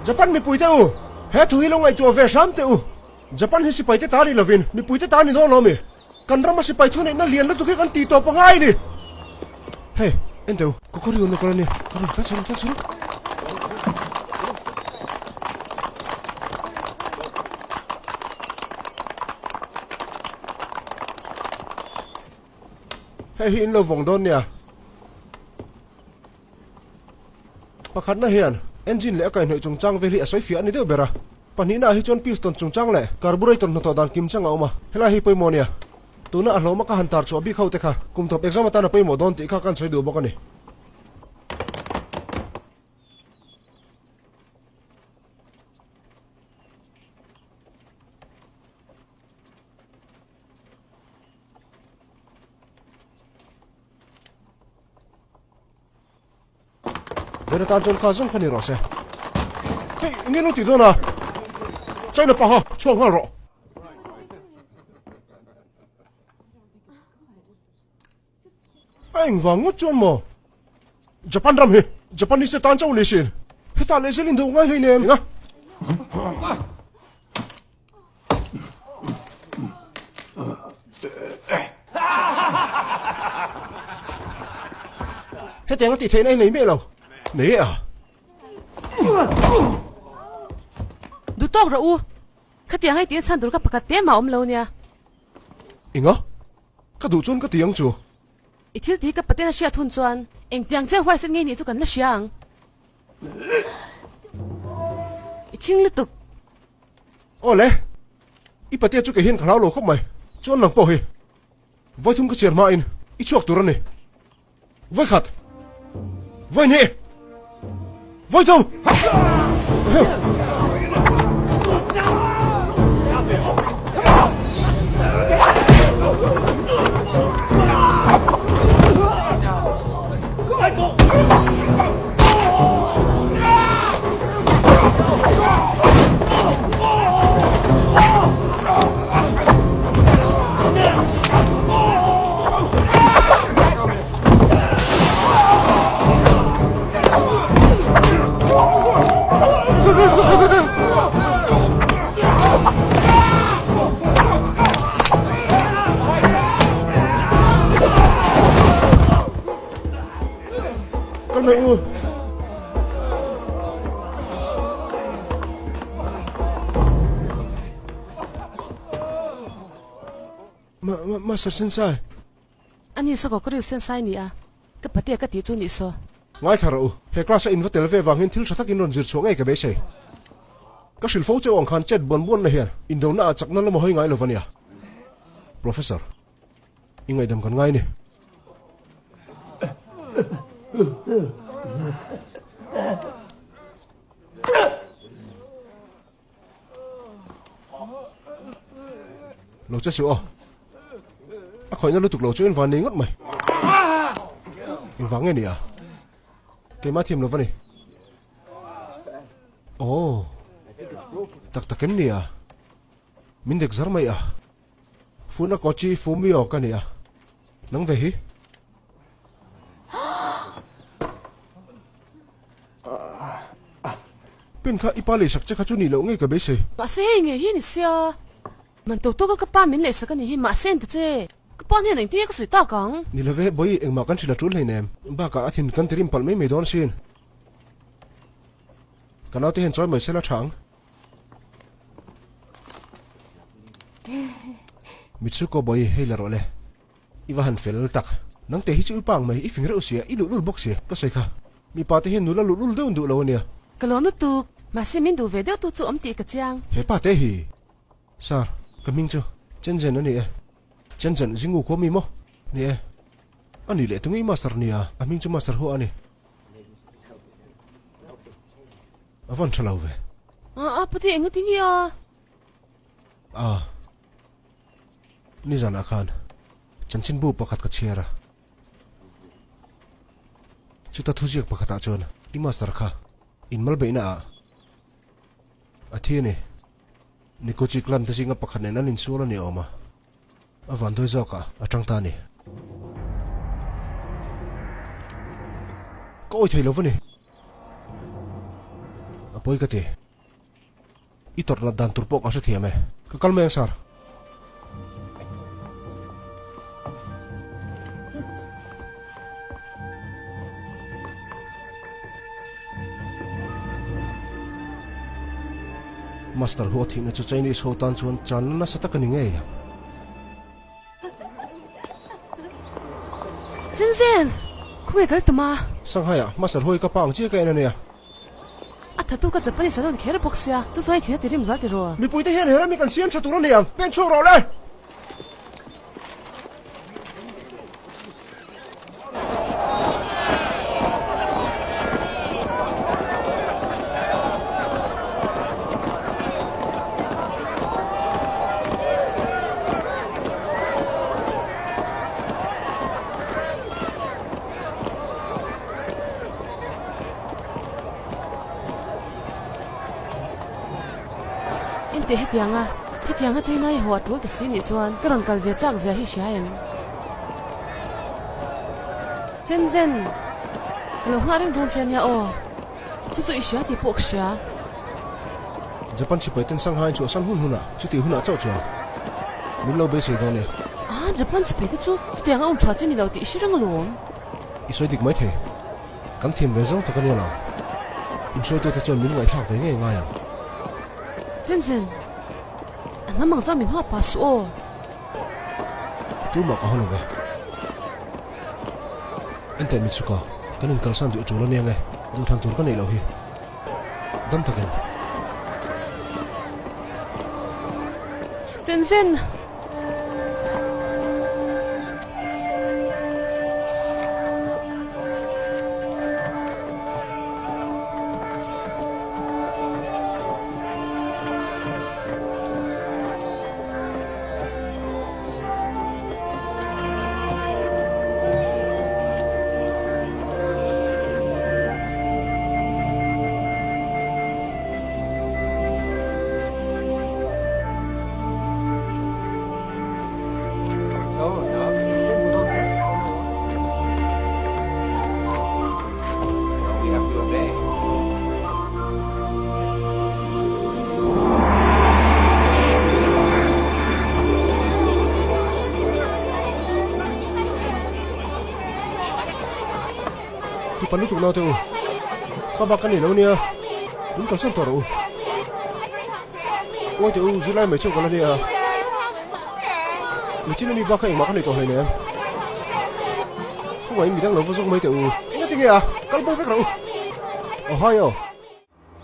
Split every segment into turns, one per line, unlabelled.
Japan mipuite u, he thu hi lo ngaihtuah ve hram teh u. Japan hi sipaite ta ni lovin mipuite ta ni dawn lo mi? Kan rama sipai thuneihna lian lutuk hi kan tih tawp a ngai ni. Hei, en teh u, Kokori awm lokal a nia, ka rawn tlan chhe rawh, tlan chhe rawh. Hei hi in lo vawng dawn nia. Pakhatna hian engine leh a kaihhnawih chungchang vel hi a sawi fiah a ni deuh ber a. Pahnihnaah hi chuan piston chungchang leh carburetor hnathawh dan kim chang a awm a, helai hi pawimawh nia. Tuna a hlawma ka han tar chhuah bik ho te kha kum tawp exam atan a pawimawh dawn tih kha ka han sawi duh bawk a ni. Vena tan chuan kha zawng kha ni rawh se. Hei, enge lo ti dawn a? China paha chhuak nghal rawh. A engvang ngawt chuan maw? Japan ram hi Japanese te tan chauh ni sin. Hetah leh zel in duh ngai hleinem. Enga? Hetiang a tih theihna hi nei miah lo. Nei e a.
Duh tawk rawh u. Khatiang hei tiin chhan tur kha pakhat te mah awm lo nia.
Enga? Ka duh chuan ka ti ang chu.
I thil tih hi ka paten a hriat hun chuan engtiang che huaisen ngei nih chu kan la hria ang. I thing lutuk.
Aw le, i patea chu kei hian ka hlau lo khawp mai. Chuan nang pawh hi vawithum ka chhiar hmain i chhuak tur a ni. Vawikhat, vawihnih, vawithum! Kal mai u. Ma ma Master Sensei.
Ani saw ka riu Sensei ni a, ka patea ka tih chu nih saw.
Ngaithla rawh u, he class a in va tel ve vang hian thil tha takin rawn zir chhuah ngei ka beisei. Ka hrilh fo cheu ang khan chet buan buanna hian indona ah chakna lam a hawi ngai lo va nia. Professor. I ngaihdam kan ngai ni. Lo che suh aw. A khawihna lutuk lo chu in van nei ngawt mai. Engvang nge ni a? Keimah thiam lo va ni. Aw. Tak tak em ni a? Min dek zar mai a. Funa Kochi Fumio ka ni a, nang ve hi? Pen kha i pa leisak che kha chu nih loh ngei ka beisei.
Mahse hei ngei hi a ni sia. Man to tawka ka pa min leisak a nih hi mahse en ta che. Ka pa hnenah engtin nge ka sawi tak ang?
Ni love, bawi engmah kan hrilh a tul hleinem. Bakah a thin kan ti rim palh mai mai dawn asin. Ka naute hian chawi mai sela tha ang. Mitsuko bawi hei la rawh le. I va han fel tak. Nang te hi chu i pa ang mai, i fing reuh sia, i luhlul bawk sia, ka sawi kha. Mipa te hian nula luhlul deuh an duh lo ania.
Ka lawm lutuk, mahse min duh ve deuh tu chu awm tih ka chiang.
He pa te hi. Sir, ka hming chu Chenzen a ni e. Chenzen, Zingu khua mi maw? Ni e. A nih leh tunge i master nia, a hming chu master hua a ni. A van tha lo ve.
A a pute eng ati nge a?
A nizanah khan chanchinbu pakhat ka chhiar a. Chuta thuziak pakhatah chuan i master kha inmal beihna ah a thi a ni. Nikochi clan te zinga pakhat nen an insual a ni awm a. A vanduai zawk ah a tang ta a ni. Ka awi thei lo va ni. pawi ka ti. I tawrh nat dan tur pawh ka hrethiam e. Ka kal mai ang sir. Master hu a thihna chu Chinese ho tan chuan channa nasa tak a ni ngei ang.
Zenzen! Khawnge kal tum a?
Shanghai ah Master hu hi ka pa ang chiah ka en a nia.
A thatu ka Japanese an rawn kher bawk sia, chu chuan i thihna ti rim zual ti rawh.
Mipuite hian he rami kan siam tha tur a ni ang, pen chhuak rawh le!
Enteh hetianga, hetianga China i haw a tul ta si nih chuan ka rawn kal ve chak zia hi hria em? Chen zen, ka lo nghah reng dawn che ania aw, chu chu i hria tih pawh ka hria.
Japan sipai ten Shanghai an chhuahsan hun hunah chutih hunah chauh chuan min lo beisei dawn e.
Ah, Japan sipai te chu chutianga awm chhuah chi ni lo tih i hre reng alawm.
I sawi dik maithei. Kan thiam ve zawng tak a nia lo. Inhruaitute chuan min ngaihthlak ve ngei ngai ang.
Chen chen, a hnam ang chuan min huap pah suh aw.
Tumah ka haw lo ve. Enteh Mitsuko, kan inkalsan rih a tul a nia nge, duhthlan tur ka neih loh hi. Dam takin.
Chen chen!
Tipa lutuk naute u, kha bak ka nei lo nia, min kalsan tawh rawh u. Uai teh u, zirlai mai chauh ka la nia. Michin ami bak kha engmah ka nei tawh hleinem. Khawngaihin midang lo va zawk mai teh u. Enga tinge a? Kal bo vek rawh u. Ohio.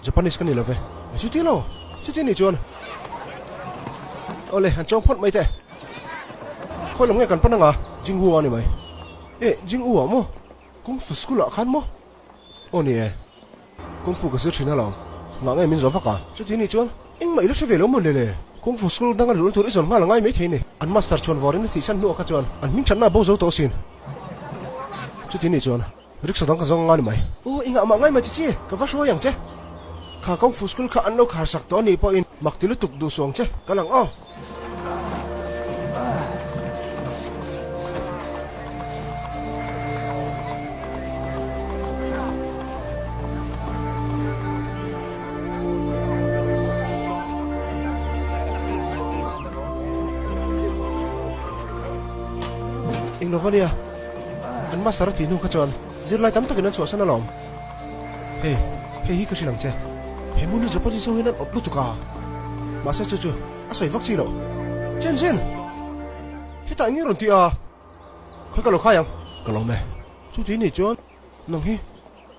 Japanese ka ni lo ve. Chuti lo. Chuti ni chuan. Awle, han chawng phawt mai teh. Khawi lam nge kan pan anga? Jinghu a ni mai. Eh, Jinghu ah maw? Kung Fu School ah khan maw? Aw ni e. Kung Fu ka zir thin alawm. Ngah nge min zawh vak a? Chuti ni chuan engmah i la hre ve lo maw le le? Kung Fu School danga luhna tur i zawn nghal a ngai maithei ni. An master chhuan vawrin a thihsan hnuah kha chuan an hming thatna a bo zo tawh asin. Chuti ni chuan rickshaw dang ka zawng anga ni mai. Aw engah mah ngai mai chi chi, ka va hruai ang che. Kha Kung Fu School kha an lo khar sak tawh a nih pawhin mak ti lutuk duh suh ang che, ka lang aw. Eng lo va nia, an master a tih hnu kha chuan zirlai tam takin an chhuahsan alawm. Hei, hei hi ka hrilh ang che. He hmun hi Japanese ho hian an awp lutuk a. Mahse chu chu a sawi vak chi loh. Chen chen! Hetah eng nge rawn ti a? Khawi ka lo khai ang. Ka lawm e. Chuti ni chuan nang hi.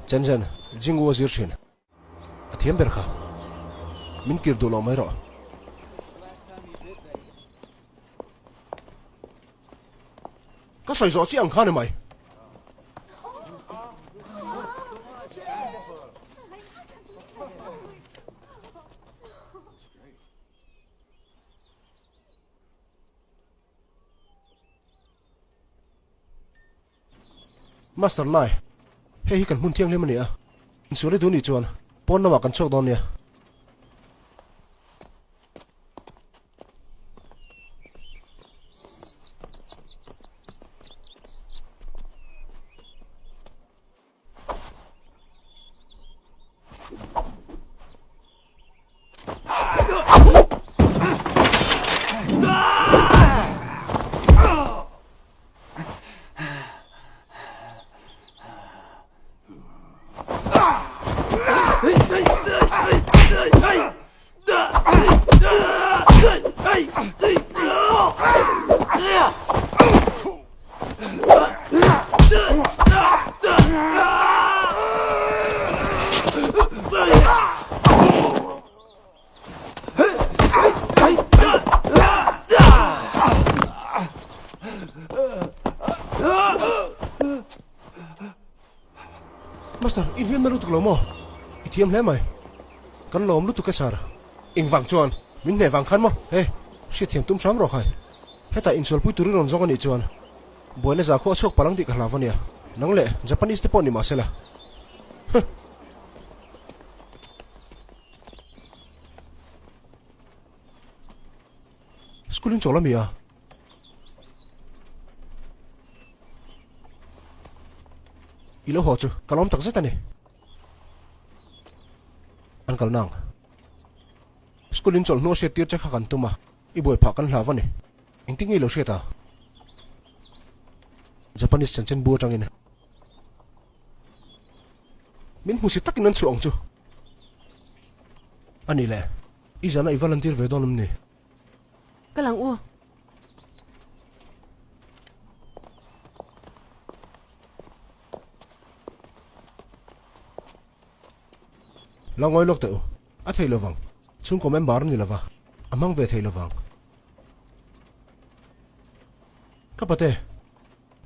Chen chen, Jingwu a zir thin. A thiam ber kha. Min kir duh loh mai rawh. Ka sawi zawh chiah ang kha ni mai. Master Lai, hei hi kan hmun thianghlim a ni a, insual i duh nih chuan pawn lamah kan chhuak dawn nia. Master, i hliam na lutuk lo maw? I thiam hle mai. Kan lawm lutuk e sir. Engvang chuan? Min hneh vang khan maw? He, hriatthiam tum hram rawh khai. Hetah insualpui turin rawn zawng a nih chuan buaina za khaw a chhuak palh ang tih ka hlau a nia. Nang leh Japanese te pawh ni mah sela. Huh! School in chawl a mi a? I lo haw chu ka lawm tak zet a ni. An kal nang. School in chawlh hnu a hriat tir che kha kan tum a, i buai phah kan hlau a ni. Engtin nge i lo hriat a? Japanese chanchin bu atangin. Min hmu si takin an chhuah ang chu. A nih le, i zana i va lantir ve dawn em ni?
Ka lang u.
La ngawi lawk teh u. A thei lovang. Chhungkaw member a ni lova, a hmang ve thei lovang. Ka pate.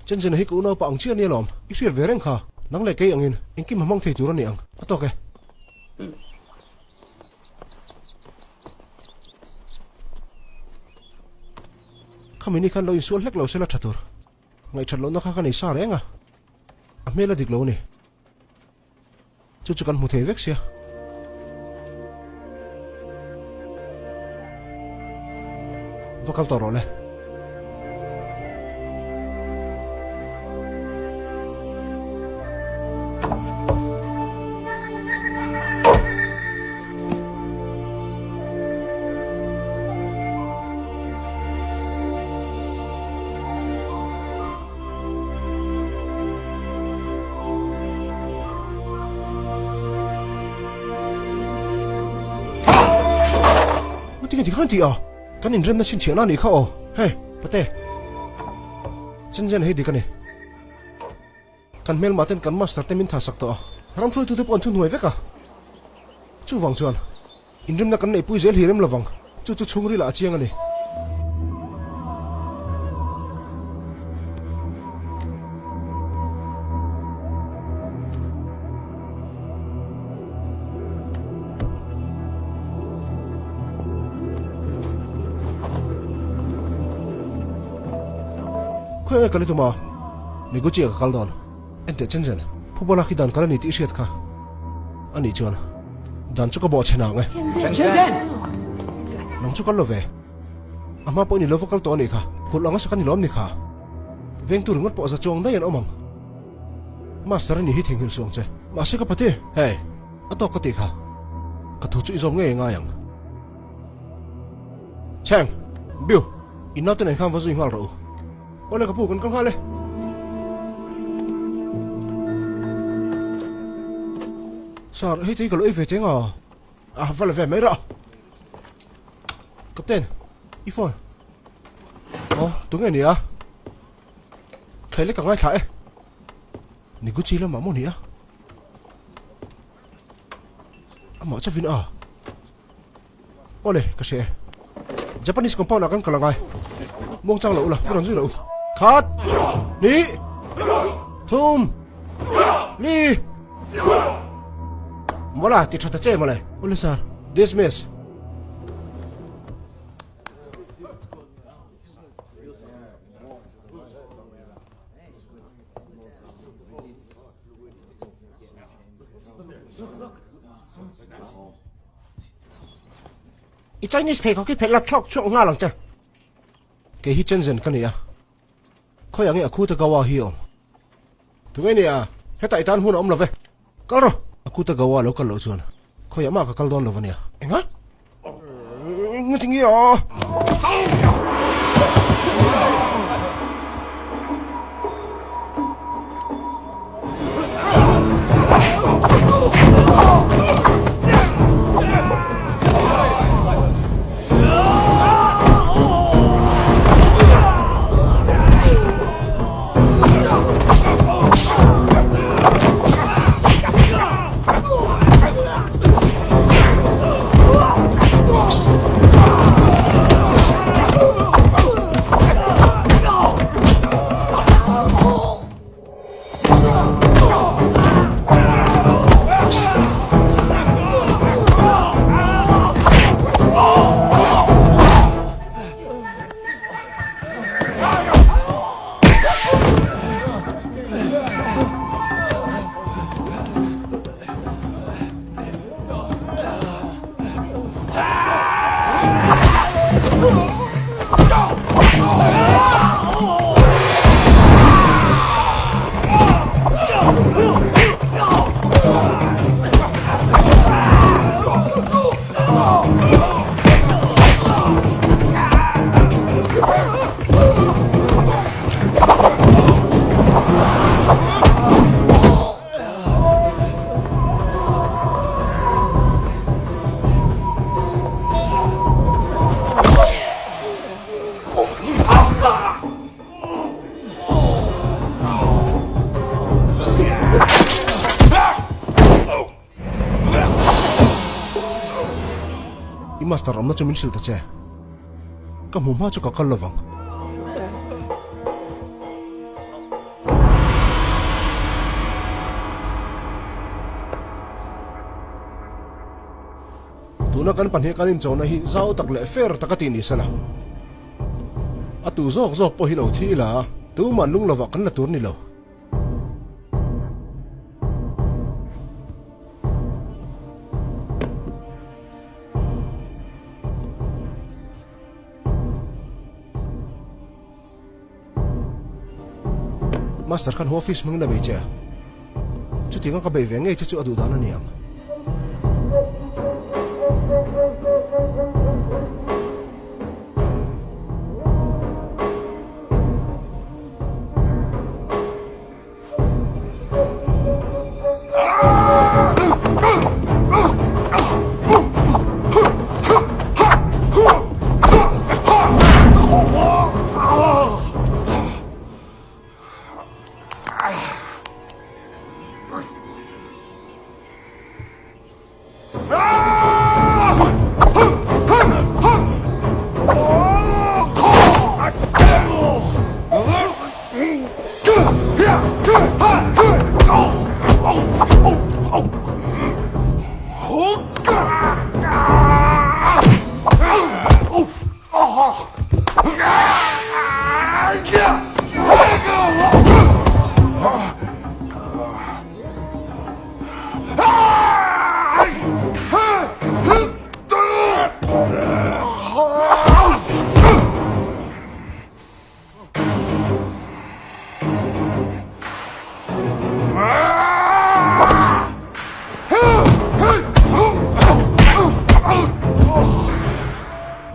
Chenchena hi ka unaupa ang chiah a nia lawm. I hriat ve reng kha. Nang leh kei angin engkim a hmang thei tur a ni ang. A tawk e. Khami ni khan lo insual hlek lo sela tha tur. Ngaihthat lohna kha ka nei sa reng a. A hmel a dik lo a ni. Chu chu kan hmu thei vek sia. Va kal tawh rawh le. Tinge tikhan tih a? Kan inremna chhinchhiahna a nih kha aw. Hei, Pate. Chenchen hei dik a ni. Kan hmelmah ten kan master te min thasak tawh a. Ram hruaitute pawh an thuhnuai vek a. Chuvang chuan inremna kan neihpui zel hi rem lovang, chu chu chhungril ah a chiang a ni. Khawi nge kal i tum a? Miguchi ah ka kal dawn. Enteh chen chen, Phuba lak hi dan kal a ni tih i hriat kha. A nih chuan dan chu ka bawh chhe nang e. Nang chu kal lo ve. A hma pawh i ni lo va kal tawh a nih kha. Kulh anga sak a ni lawm ni kha. Vengtu ringawt pawh za chuang daih an awm ang. Master a ni hi theihnghilh suh ang che. Mahse ka pati. Hey, a tawk ka tih kha. Ka thu chu i zawm ngei ngai ang. Cheng, Biu, i naute nen khan va zui nghal rawh u. Awle ka pu kan kal nghal e. Sir, hei te hi ka lo ei ve teng a. A va la ve mai rah. Captain, i phone. Aw, tunge ni a? Thei lek ka ngaithla e. Niguchi lamah maw ni a? Amah chauhin a. Awle, ka hria e. Japanese compound ah kan kal angai. Muang chang lo ula, mi rawn zui lo u. Khat! Ni! Thum! Li! Mawla, ti tha ta che mawle. Awle sir. Dismiss. I Chinese pheikhawk hi phelh la thlawk chhuak nghal ang che. Kei hi Shenzhen ka ni a, khawiah nge Akutagawa hi a awm? Tunge ni a, hetah i tan hmun a awm lo ve. Kal rawh! Akutagawa lo kal loh chuan khawiah mah ka kal dawn lo a nia. Enga? Engati nge a? I master awmna chu min hrilh ta che. Ka hmu hma chu ka kal lovang. Tuna kan pahnih kan inchona hi zau tak leh fair taka tih ni sela. A tu zawk zawk pawh hi lo thi ila tuman lung lovah kan la tur ni lo. Master khan office hmangin a bei che a, chutianga ka bei ve ngei che chu a duh dan a ni ang.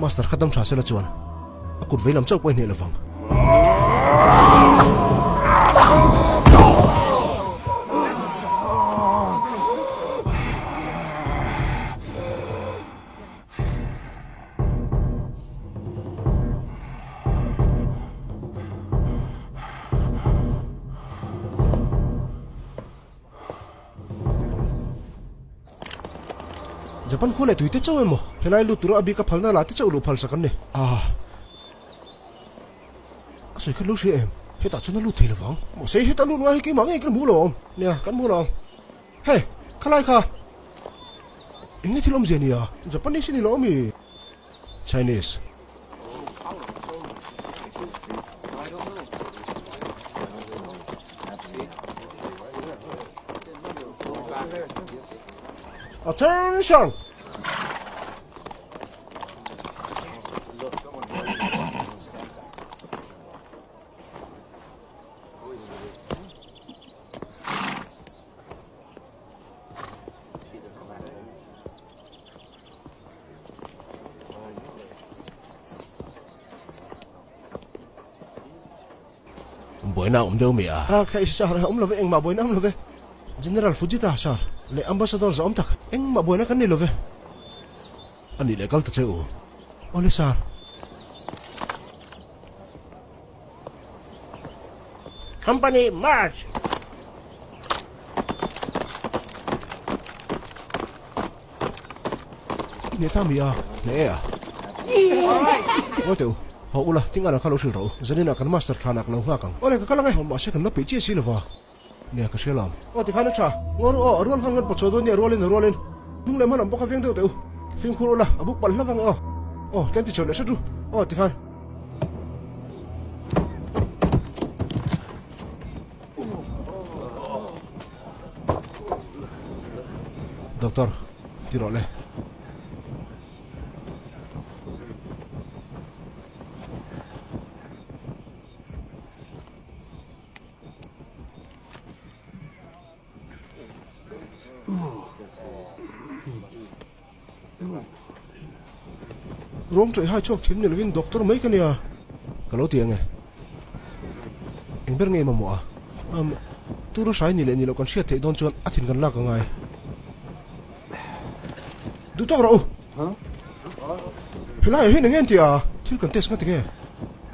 Master kha dam tha sela chuan a kut veilam chauh pawh i hneh lovang. Japan khua leh tui te chauh emaw helai lut tura a bik a phalna la te chauh luh phalsak an ni. Ah. A sawi khan lo hria em? Hetah chuan a lut thei lovang. Mahse heta lut ngai hi keimah ngei kan hmu lo awm. Nia, kan hmu lo ang. Hey, khalai kha. Eng nge thil awmzia nia? Japanese i ni lo ami? Chinese. Attention! Buaina a awm deuh mi a? A kha sir a awm lo ve, engmah buaina a awm lo ve. General Fujita sir leh Ambassador za awm tak, engmah buaina kan nei lo ve. A nih leh kal ta che u. Awle sir. Company march! I hneh ta mi a? Hneh e a. Ngawi teh u, haw ula, tinga kha lo hrilh rawh u. Zaninah kan master thlanah ka lo nghak ang. Awle ka kal ang e, mahse kan la peih chiah si lova. Nia ka hria lo. Aw tikhan a tha. Ngaw ru aw, a rual khan kan pawt chhuah dawn nia, a rualin a rualin. Hnung leh hma lam pawh kha veng deuh teh u. Fimkhur ula, a buk palh hlauh ang e aw. Aw, tlem ti chho leh hret ru. Aw tikhan. Doctor, ti rawh le. Ruang ṭawih hai chhuak thiam ni lovin doctor mai ka nia. Ka lo ti ang e. Eng ber nge i mamawh a? Um, tura hrai ni leh ni loh kan hriat theih dawn chuan a thin kan lak a ngai. Duh tawk rawh u. Helaiah hian eng nge an tih a? Thil kan test ngati nge?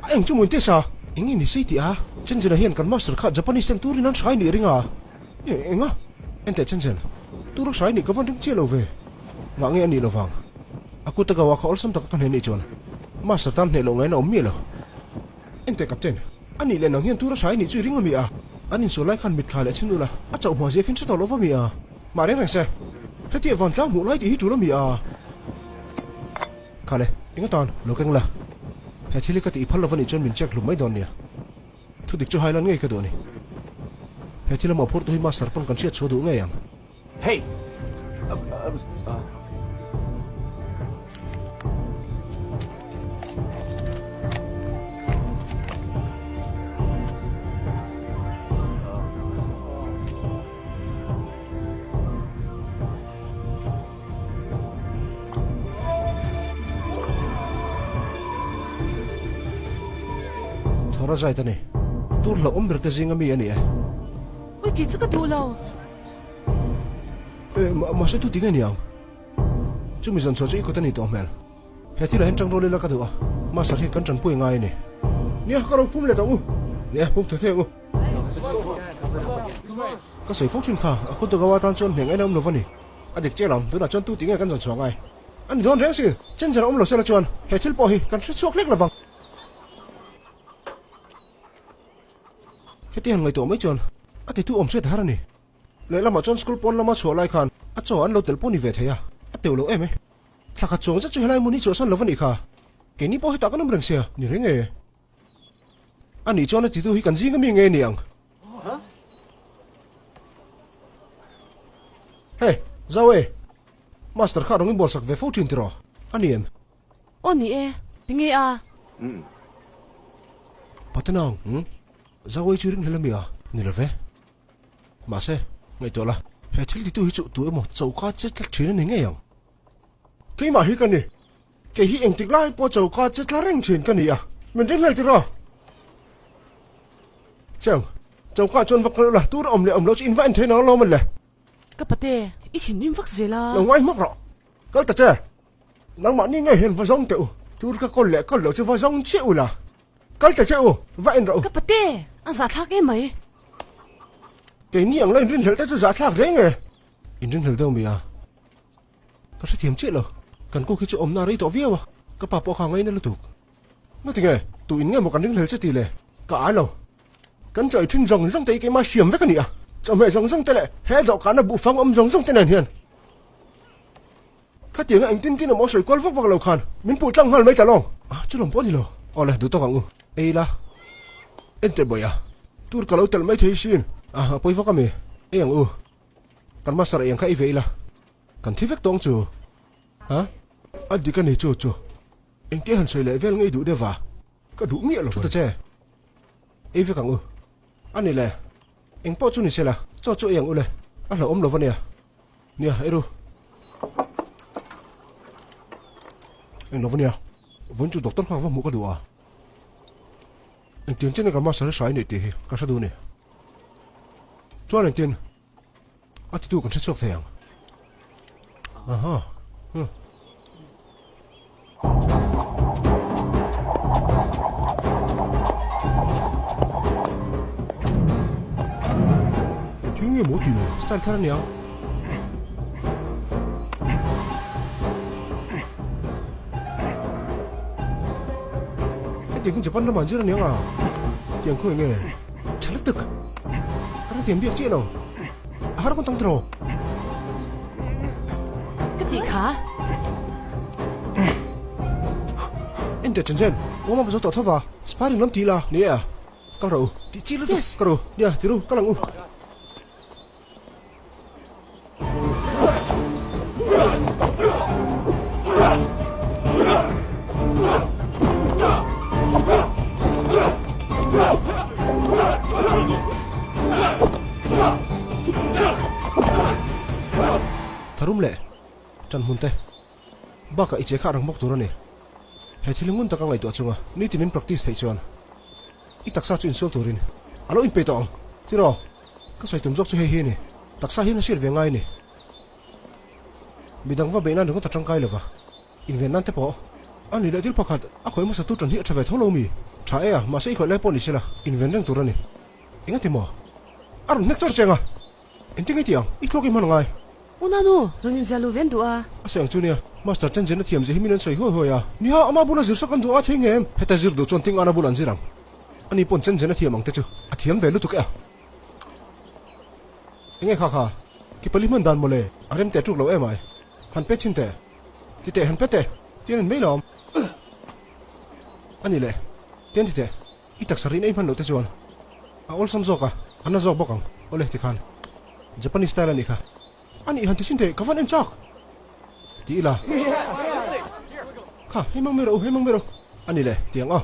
A eng chu maw in test a? Eng nge ni sei tih a? Chenzena hian kan master kha Japanese ten turin an hrai nih ring a. Eng a? Enteh Chenzen, tura hrai nih ka van ring chiah lo ve. Ngah nge a nih lovang? A kut a gau a kha awlsam taka ka hneh nih chuan master tan hneh loh ngaina awm miah lo. Enteh Captain, a nih leh nang hian tura hrai nih chu i ring a mi a? An insual lai khan mitthla leh chhin ula, a chauh hma zia khin hre tawh lo va mi a? Mah reng reng se, hetiah vantlang hmuh lai tih hi tul a mi a? Khale, eng atan lo keng la. He thil hi ka tih i phal lo va nih chuan min check hlum mai dawn nia. Thu dik chu hai lan ngei ka duh a ni. He thil a mawhphurh tu hi Master pawn kan hriat chhuah duh ngei ang.
Hey!
Thawra zait a ni. Tur hlauhawm ber te zinga mi a ni e.
Ui kei chu ka duh lo.
E, mahse tu ti nge ni ang? Chumi zan chhuah chu i kut a ni tawh hmel. He thilah hian ṭang rual ila ka duh a, Master hian kan ṭanpui ngai a ni. Nia, ka ro pum let ang u. Nia, pum thei thei ang u. Ka sawi fo ṭhin kha, a kut dagawa atan chuan hneh ngaihna awm lo va ni. A dik chiah lam, tunah chuan tu ti nge kan zan chhuah ngai? A ni dawn reng si, Chenzer a awm lo sela chuan he thil pawh hi kan hre chhuak hlek lovang. Heti han ngaihtuah mai chuan a titu awm hriat har a ni. Lehlamah chuan school pawn lama chhuah lai khan a chaw an lo tel pawh ni ve thei a, a teuh lo em e. Thla khat chuang zet chu helai hmun hi chhuahsan lo va nih kha. Keini pawh hetah kan awm reng sia, ni reng e. A nih chuan a titu hi kan zing ami nge ni ang? Hey, Zau e! Master kha rawng i bualsak ve fo thin tiraw? A ni em?
Aw ni e, tinge a?
Patenang, Zau e chu ring hlel ami a? Ni lo ve. Mahse, ngaihtuah la, he thil titu hi chu tu emaw choka che tlat thin a ni ngei ang. Keimah hi ka ni. Kei hi engtik lai pawh choka che tla reng thin ka ni a, min ring hlel tiraw? Cheng, choka chuan va kal ula, tur a awm leh awm loh chu in va en thei nang alawm le.
Ka pate, i thinrim vak zel a.
Lo ngai hmak rawh. Kal ta che. Nangmahni ngei hian va zawng teh u. Tur ka kawl leh kawl loh chu va zawng chiah ula. Kal ta che u, va en rawh u.
Ka pate, a zahthlak em mai.
Keini ang la inrinhlelh te chu zahthlak reng e. Inrinhlelh deuh mi a. Ka hrethiam chiah lo. Kan kuk hi chu awmna a rei tawh viau a, ka pa pawh kha a ngaina lutuk. Ngati nge, tu in nge maw kan ringhlel che tih le? Ka ai lo. Kan chawi thin zawng zawng te hi keimah hriam vek a ni a, chawhmeh zawng zawng te leh he dawhkana buhfang awm zawng zawng te nen hian khatianga engtin tin awm sawi kual vak vak lo khan min puh tlang nghal mai ta lawng. Ah, chu lawm pawh a ni lo. Aw le, duh tawk ang u. Ei la. Enteh bawih a, tur ka lo telh mai thei sin. Ah, a pawi vak a mi. Ei ang u. Kan master eng kha ei ve ila kan thi vek tawng chu. Ha? A dik a ni chu chu. Engtia han sawi leh vel ngei duh deuh va? Ka duh miah lo ta che. Ei vek ang u. A ni le. Eng pawh chu ni se la, chaw chu ei ang u le. A hlauhawm lo va nia. Nia, ei ru. Eng lo va nia. Vawiin chu doctor kha ka va hmuh ka duh a. Engtiang chen ka master hi hrai nei tih hi ka hre duh a ni. Chuan engtin a titu kan hre chhuak thei ang. Aha. Huh. Engthil nge maw tih le? Style thar a nia. Hetiang hian Japan ramah an zir aniang a, tiang khawi nge? Tha lutuk! Ka hrethiam biak chiah lo. A har kawn tang tiraw?
Ka tih kha.
Enteh Chenchen, warm up zo tawh tho va, sparring lam ti ila. Ni e a, kal rawh u. Tih chi lutuk ka ru. Nia, ti ru, kal ang u. Tharum leh ṭan hmun te bakah i che kha a rang bawk tur a ni. He thil hi ngun taka ngaihtuah chunga nitin in practice theih chuan i taksa chu insual turin a lo inpeih tawh ang. Tiraw? Ka sawi tum zawk chu hei hi a ni. Taksa hian a hriat ve ngai a ni. Midang va beih nan ringawt a tangkai lova, inven nan te pawh a ni leh thil pakhat a khawih hmasa tu tan hi a tha ve tho lo mi? Tha e a, mahse i khawih lai pawh ni sela, inven reng tur a ni. Engati maw? A rawn hnek chawr cheng a, engtin nge tih ang? I thluak i hman a ngai.
Unanu, rawn inziah luh ven duh a.
A sawi ang chu nia, Master Chen Zena thiam zia hi min an sawi huai huai a. Nia, ama bula zir sak an duh a thei nge em? Heta zir duh chuan Ting Ana bula an zir ang. Ani pawn Chen Zena thiam ang te chu a thiam ve lutuk e a. Enge kha kha? Ki pali hman dan mawle, a rem teh tuk lo em ai. Han pe chhin teh. Ti teh han pe teh. Tian an mai lawm. A ni le. Tian ti teh. I taksa rin ei hman loh te chuan a awlsam zawk a, a na zawk bawk ang. Awle tikhan Japanese style a nih kha. A nih han ti chhin teh, ka van en chak! Ti ila. Kha, hei mang mai rawh u, hei mang mai rawh u. A ni le, ti ang aw.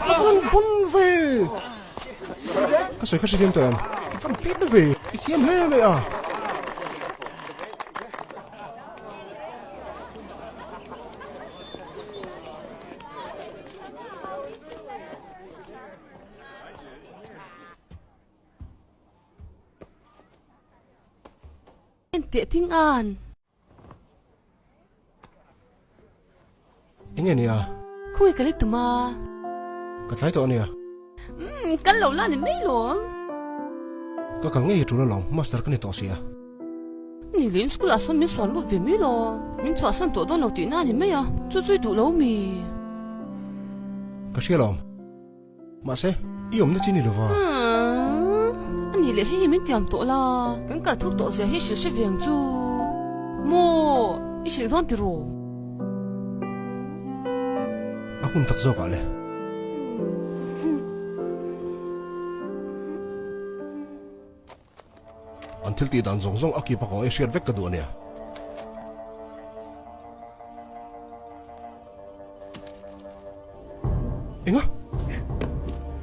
A van bun ve! Ka sawi kha hrethiam tawh em? I van pet na ve! I thiam hle mai a!
Enteh ting an.
Enge nia?
Khawnge ka let tum a?
Ka tlai tawh ania.
Umm, kal lo la ni mai lawm.
Ka kal ngei hi tul alawm, master ka ni tawh si a.
Ni leh in school ah sawn min suan lut ve mai lo. Min chhuahsan tawh dawn lo tihna a ni mai a, chu chu i duh lo mi?
Ka hria lawm. Mahse, i awmna chi ni lova.
A nih leh hei hi min tiam tawh la, kan kal thuk tawh zia hi hrilh hre ve ang chu. Maw, i hrilh dawn tiraw?
A hun tak zawkah le. An thil tih dan zawng zawng a kip a kawng ei hriat vek ka duh a nia. Enga?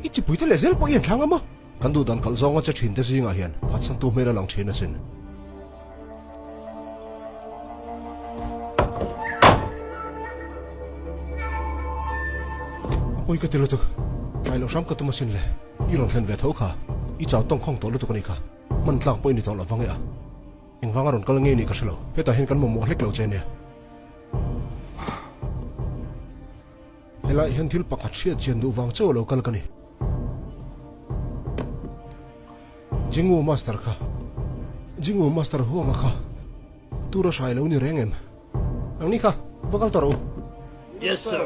I chipui te leh zel pawh i en thlang a maw? Kan duh dan kalh zawnga che thin te zingah hian phatsantu hmel a lang thin asin. A pawi ka ti lutuk. Tlai loh hram ka tum asin le. I rawn thlen ve tho kha. I chau tawng khawng tawh lutuk a nih kha. Hman tlak pawh i ni tawh lo vang e a. Engvanga rawn kal ngei nih ka hre lo. Hetah hian kan mamawh hlek lo che nia. Helai hian thil pakhat hriat chian duh vang chauh a lo kal ka ni. Jingu Master kha. Jingu Master huanga kha. Tura hrai lo ni reng em? Nangni kha, va kal tawh rawh u.
Yes sir.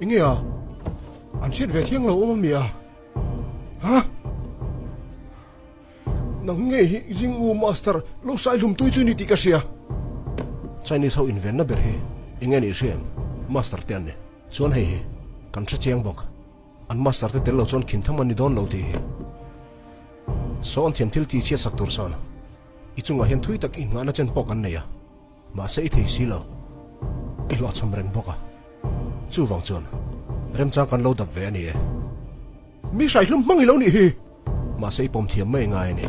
Enge a? An hriat ve thiang lo awm a mi a? Ha? Nang ngei hi Jingu Master lo sai hlum tui chu ni tih ka hria. Chinese ho invenna ber hi enge nih hria em? Master te an ni. Chuan hei hi kan hre chiang bawk. An master te tel lo chuan khin tham an ni dawn lo tih hi. Saw an thiam thil tih chhiat sak tur sawn i chungah hian thui tak inngahna chen pawh kan nei a. Mahse i thei si lo. I hlawhchham reng bawk a. Chuvang chuan remchang kan lo dap ve a ni e. Mi hraihlum hmang i lo nih hi! Mahse i pawm thiam mai ngai a ni.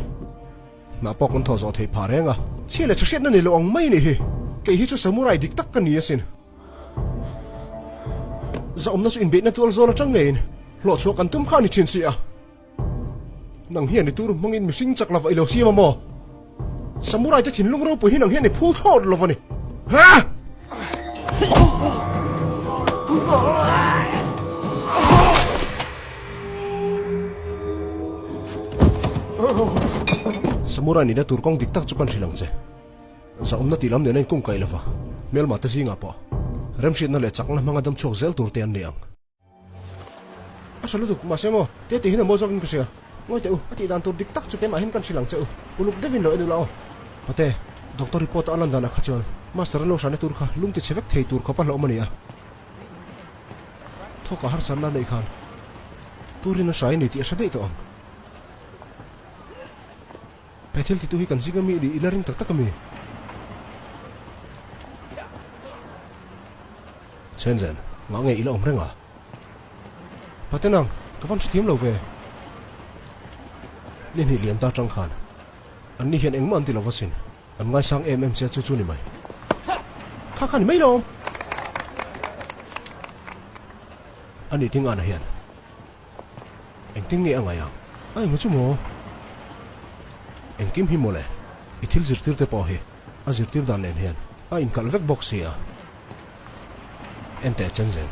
Hnah pawh kan thaw zawh theih phah reng a. Chhia leh tha hriatna nei lo ang mai a nih hi. Kei hi chu samurai dik tak ka ni asin. Zahawmna chu inbeihna tual zawl atang ngeiin hlawhchhuah kan tum kha a ni thin si a. Nang hian i tur hmangin mihring chak lova i lo siam a maw? Samurai te thinlung ropui hi nang hian i phu thlawt lo a ni. Ha! Samurai nihna tur kawng dik tak chu kan hrilh ang che. Zahawmna tih lam nena inkung kaih lova, hmelma te zingah pawh remhriatna leh chakna hmanga dam chhuak zel tur te an ni ang. A hre lutuk, mahse maw, te tih hian a mawi zawkin ka hria. Ngawi teh u, a tih dan tur dik tak chu keimah hian kan hrilh ang che u. Uluk deuhin lo en ula aw. Pate, doctor report a lan danah kha chuan Master a lo hrana tur kha lung ti chhe vek thei tur khawp a hlauhawm a ni a. Thawk a harsatna a neih khan turin a hrai a ni tih a hre daih tawh ang. He thil titu hi kan zing ami nih i la ring tak tak ami? Chen zen, ngah nge i la awm reng a? Patenang, ka van hrethiam lo ve. Ni hnih lian ta tang khan an ni hian engmah an ti lo va sin. An ngaisang em em che chu chu ni mai. Kha kha ni mai lo. A ni ting ana hian engtin nge a ngaih ang? A enga chu maw? Engkim hi mawle, i thil zirtir te pawh hi a zirtir dan nen hian a inkalh vek bawk si a. Enteh chen zel.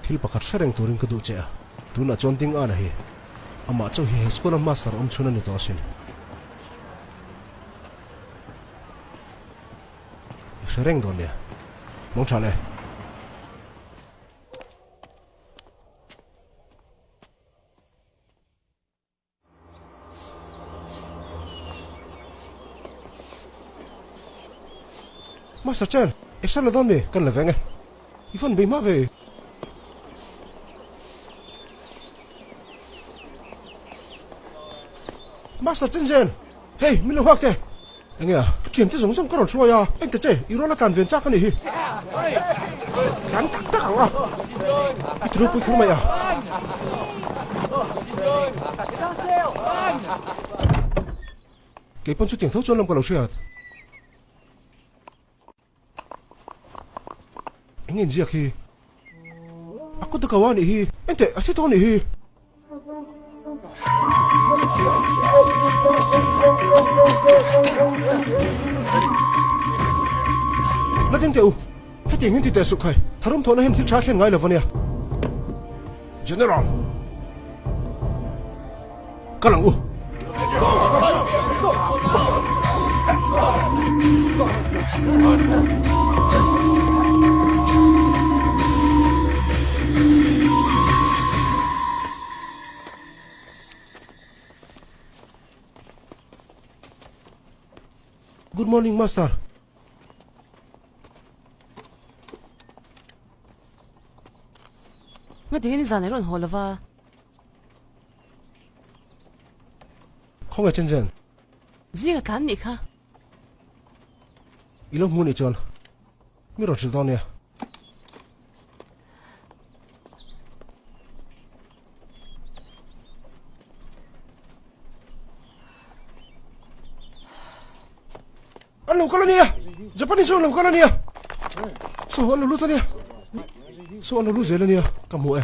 Thil pakhat hre reng turin ka duh che a, tunah chuan ding ana hi amah chauh hi he school a master awm chhun a ni tawh asin. I hre reng dawn nia. Hmang tha le. Master Chen, i hre lo dawn mi? Kan la veng e. I phone bei hma ve. Master Chen Zen, hei min lo nghak teh. Enge a, ka thiante zawng zawng ka rawn hruai a, engte che, i rual a tlan ven chak a nih hi. Tlan tak tak ang a, i ti ropui kher mai a. Kei pawn chutiang tho chuan lam ka lo hriat. Eng inziak hi? A kut a kau a nih hi. Enteh, a thi tawh a nih hi. La ding teh u. Hetiang hian ti teh suh khai. Tharum thawhna hian thil tha a thlen ngai lo va nia. General! Kal ang u. Good morning, Master.
Nga tingin zan i rawn haw lova.
Khawngaih chen chen.
Zinga tlan nih kha.
I lo hmu nih chuan mi rawn hrilh dawn nia. An lo kal a nia! Japanese ho an lo kal a nia! Saw an lo lut a nia! Saw an lo lut zel a nia, ka hmu e.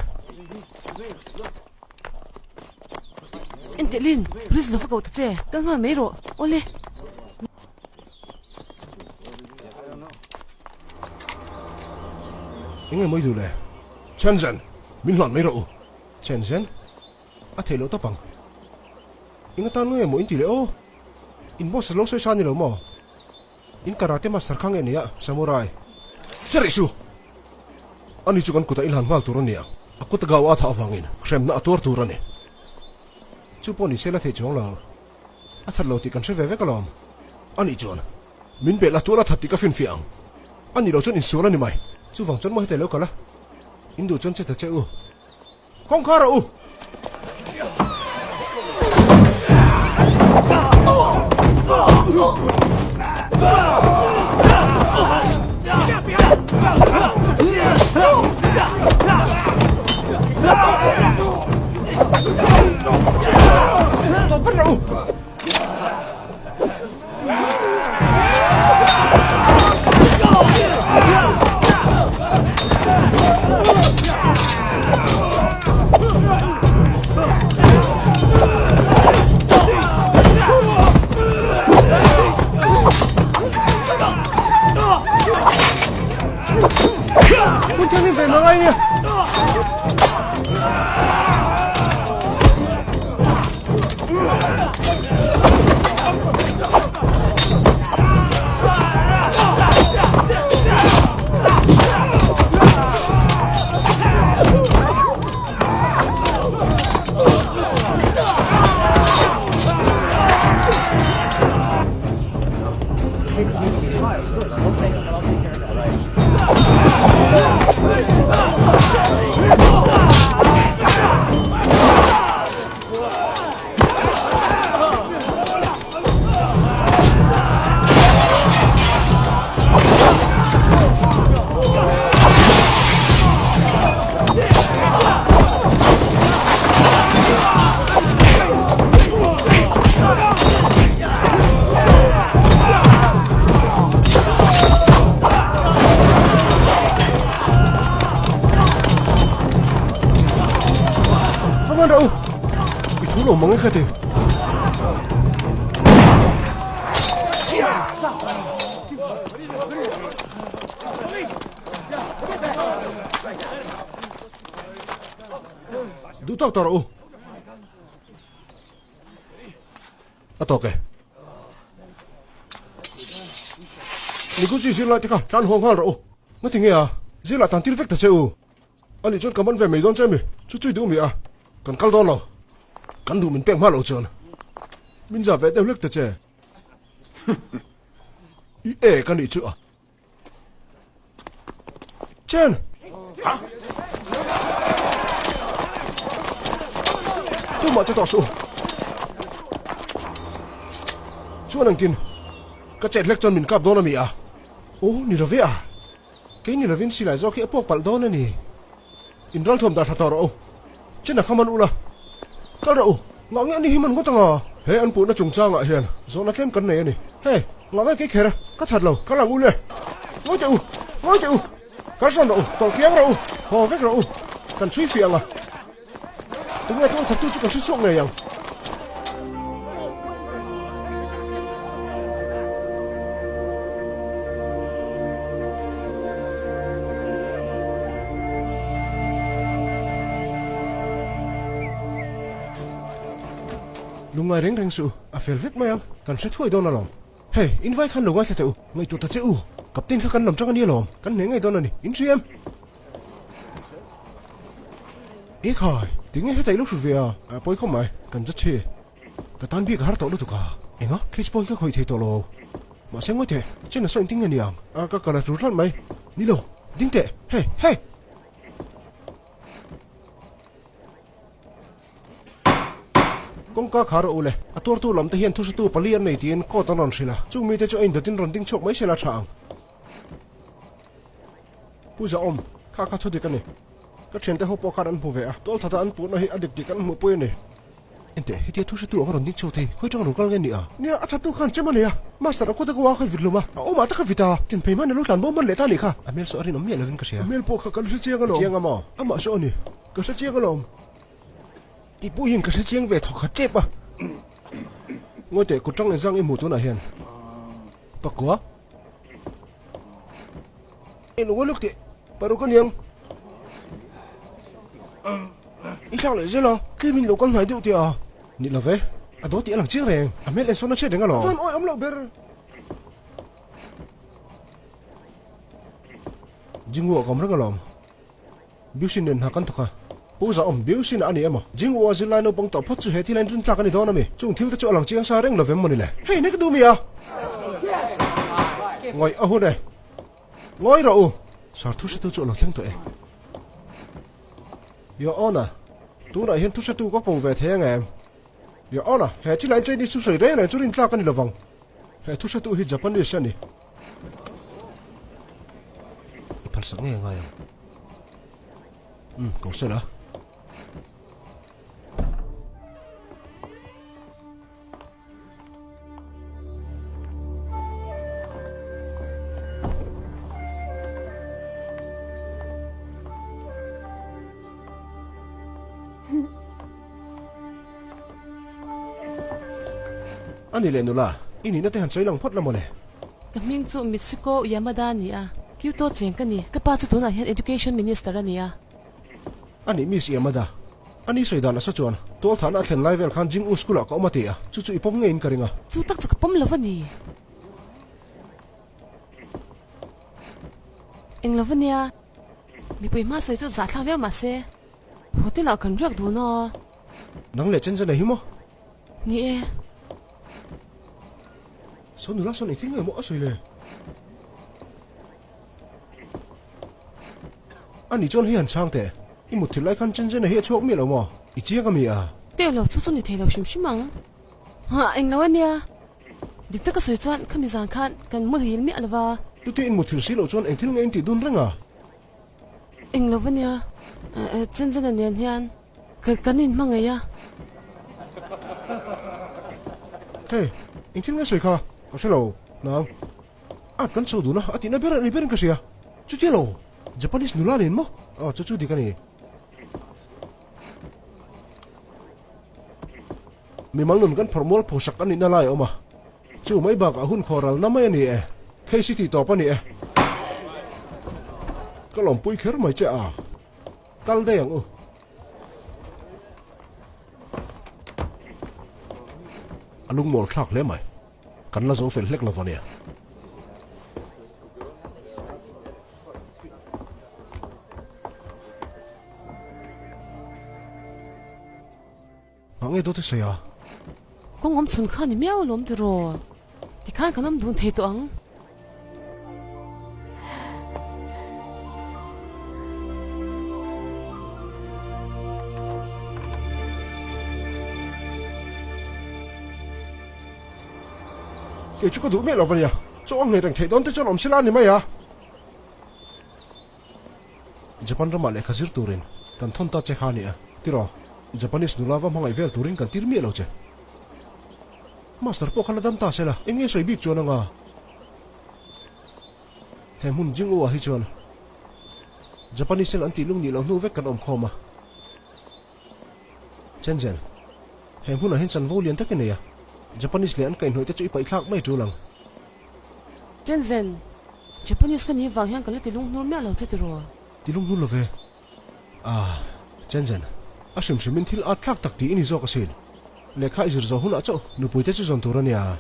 Enteh Lin, police lo va koh ta che, kal nghal mai rawh, awle.
Enge mawi duh le? Chen Zhen, min hlan mai rawh u. Chen Zhen, a theih loh tawp ang. Eng atan nge maw in ti leh aw? In boss lo sawi sa ni lo maw? In karate master kha nge nia, samurai? Che rih su! Ani chu kan kutah inhlan nghal tur a nia, a kut a gau a thah avangin hremna a tuar tur a ni. Chu pawh ni se la theih chuang lo. A that lo tih kan hre ve vek alawm. Ani chuan, Min belh a tuar a that tih ka finfiah ang. Ani lo chuan insual a ni mai. Chuvang chuan maw hetah i lo kal a? In duh chuan che ta che u. Kawngkhar rawh u! Tawp vat rawh u! Hmun thianghlim ve ngai nia. Man rawh u! I thu lo mang e ka ti. Duh tawk tawh rawh u. A tawk e. Nikuchi zirlai te kha tlan haw nghal rawh u. Ngati nge a? Zirlah tan tir vek ta che u. Ani chuan ka man ve mai dawn che mi? Chu chui duh mi a? Kan kal dawn lo. Kan duh min pek hma lo chuan. Min za ve deuh hlek ta che. I e ka nih chu a. Chen! Tumah che tawh suh. Chuan engtin? Ka chet hlek chuan min kap dawn a mi a? Aw, ni lo ve a. Kei ni lovin silai zawk hi a puak palh dawn a ni. In ralthuam dah tha tawh rawh u. Chen a kha man ula. Kal rawh u. Ngah nge ani hi man ngawt anga? He an puhna chungchangah hian zawhna tlem kan nei a ni. Hei, ngah nge kei kher a? Ka that lo. Kal ang u le. Ngawi teh u. Ngawi teh u. Kal sawn rawh u. Tawlh kiang rawh u. Haw vek rawh u. Kan chhui fiah ang a. Tunge tual thattu chu kan hre chhuak ngei ang. Lungngai reng reng suh u, a fel vek mai ang, kan hre thuai dawn alawm. Hei, in vai khan lo ngaithla teh u, ngaihtuah ta che u, Captain kha kan lam tang a ni alawm, kan hneh ngei dawn a ni, in hria em? Ekhai, tinge heta i lo hrut ve a? A pawi khawp mai, kan za che. Ka tan bik a har tawh lutuk a, enga case pawh hi ka khawih thei tawh lo. Mahse ngawi teh, chen a saw engtin nge ni ang? A ka kal a tul tlat mai. Ni lo, ding teh, hey, hey! Kawngka khar rawh u le, a tuartu lam te hian thuhretu pali an nei tiin court an rawn hrilh a, chung mite chu a indatin rawn ding chhuak mai se la tha ang. Pu Zahawm, kha kha thu dik a ni. Ka thiante ho pawh khan an hmu ve a, tual thata an puhna hi a dik dik an hmuhpui a ni. Enteh, hetia thu hretu ang a rawn ding chhuak thei, khawi tang rawn kal nge ni a? Nia, a thattu khan chem a nei a, Master a kawt a ka vit hlum a, a awmah tak a vit a, tin phei hman a lo tlan bo hman leh ta a nih kha. A hmel saw a rinawm miah lovin ka hria. A hmel pawh kha ka la hre chiang alawm. Chiang a maw? Amah saw a ni. Ka hre chiang alawm. Tih pawh hian ka hre chiang ve thawk khat tep a. Ngawi teh, kut tang engzang i hmuh tunah hian? Pakua? Eng lo lawk teh, paruk a niang. I thlak leh zel a, tlem in lo kal hnai deuh teh a. Ni lo ve, a daw tih a lang chiang reng, a hmel en sawn a hriat reng alawm. Chuan awi awm loh ber. Jingwu a kawm reng alawm. Biusin nen hna kan thawk a. Pu Zahawm, Biusin a ni emaw? Jingwu a zirlai naupang tawh phawt chu he thil a inrin tlak a ni dawn a mi? Chung thil te chu a lang chiang sa reng lovem maw ni le? Hei, ne ka duh mi a? Ngawih a hun e. Ngawi rawh u! Sir, thu hretu chu a lo thleng tawh e. Your Honor, tunah hian thu hretu ka ko ve thei ang em? Your Honor, he thil ah hian Chinese thu sawi reng reng chu rin tlak a ni lovang. He thu hretu hi Japanese a ni. I phalsak ngei a ngai ang. Umm, ko sela. A ni leh nula, i nihna te han sawi lang phawt la mawle.
Ka hming chu Mitsuko Yamada a ni a, Kyoto cheng ka ni. Ka pa chu tunah hian Education Minister a ni a.
A nih Miss Yamada, a ni sawi dan asa chuan tual thahna a thlen lai vel khan Jing U School ah ka awm a ti a, chu chu i pawm ngeiin ka ring a.
Chu tak chu ka pawm lo va ni. Eng lo va nia, mipui hma sawi chu zahthlak viau mah se, hotel ah kan riak dun a.
Nang leh chen chen a hi maw?
Ni e.
Saw nula sawn engtin nge maw a sawi le? A nih chuan hei han chhang teh. I mut thil lai khan chen chen a hi a chhuak miah lo maw? I chiang a mi a?
Teuh lo, chu chu ni thei lo hrim hrim ang. Hah, eng lo a nia. Dik taka sawi chuan khami zan khan kan muhil miah lo va.
Chutia in mut thil si loh chuan eng thil nge in tih dun reng a?
Eng lo va nia, chen chen a nen hian kan inhmangaih a.
Hei, eng thil nge sawi kha? Ka hre lo, nang. At kan chho dun a, a tihna ber a ni berin ka hria. Chutia lo, Japanese nula nen maw? Aw, chu chu dik a ni. Mimal nun kan phawrh mual phosak a nihna lai a awm a. Chu mai bakah hun khaw ralna mai a ni e. Case hi tih tawp a ni e. Ka lawmpui kher mai che a. Kal daih ang u. A lungmawl thlak hle mai. Kan la zo fel hlek lo va nia. Mah nge dawt i sawi a?
Kawng awm chhun kha ni miau alawm tiraw? Tikhan kan awm dun thei tawh ang.
Kei chu ka duh miah lo va nia, chaw a nghei reng theih dawn te chuan awm sela a ni mai a. Japan ramah lehkha zir turin kan thawn ta che kha a ni a, tiraw? Japanese nula va hmangaih vel turin kan tir miah lo che. Master pawh kha la dam ta sela, eng nge sawi bik chuan anga? He hmun Jingwu ah hi chuan Japanese ten an tih lung nih loh hnu vek kan awm khawm a. Chenzen, he hmunah hian chanvo lian tak i nei a, Japanese leh an kaihhnawih te chu i paihthlak mai tul ang.
Chenzen, Japanese ka nih vang hian ka la ti lunghnur miah lo che tiraw?
Ti lunghnur lo ve. Ah, Chenzen, a hrim hrimin thil at thlak tak tih i ni zawk asin. Lehkha i zir zawh hunah chauh nupui te chu zawn tur a nia.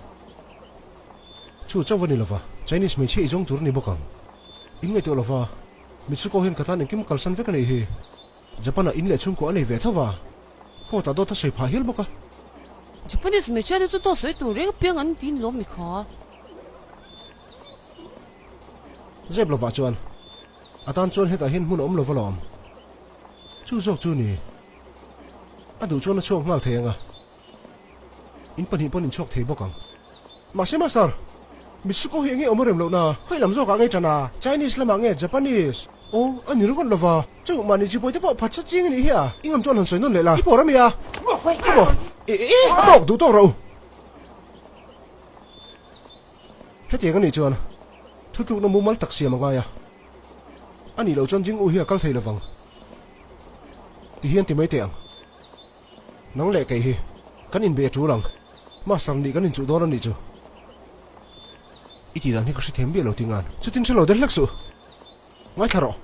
Chu chauh va ni lova, Chinese hmeichhia i zawng tur a ni bawk ang. In ngaihtuah lova, Mitsuko hian ka tan engkim kalsan vek a nih hi. Japan-ah in leh chhungkua a nei ve tho va, court-ah dawt a sawi phah hial bawk a.
Japanese hmeichhia te chu dawt sawi tur reng apiang an ti lawm mi kha.
Zep lovah chuan a tan chuan hetah hian hmun a awm lo va lawm. Chu zawk chu ni. A duh chuan a chhuak nghal thei ang a. In pahnih pawn in chhuak thei bawk ang. Mahse Master, Mitsuko hi enge awm a rem lohna? Khawi lam zawkah nge ṭan a? Chinese lamah nge Japanese? Aw, a ni ringawt lova. Chu mahni chi buaite pawh phatsa ching a nih hi a. I ngam chuan han sawi nawn leh la. I pawr a mi a? Kha maw? E e, a tawk duh tawk rawh u. Hetiang a nih chuan thutlukna mumal tak siam a ngai a. A nih loh chuan Jing-u hi a kal thei lovang. Tihian ti mai teh ang. Nang leh kei hi kan inbe a tul ang. Master nih kan inchuh dawn a nih chu. I tih dan hi ka hrethiam biah lo tingan. Chutin hre lo der hlek suh. Ngaithla rawh.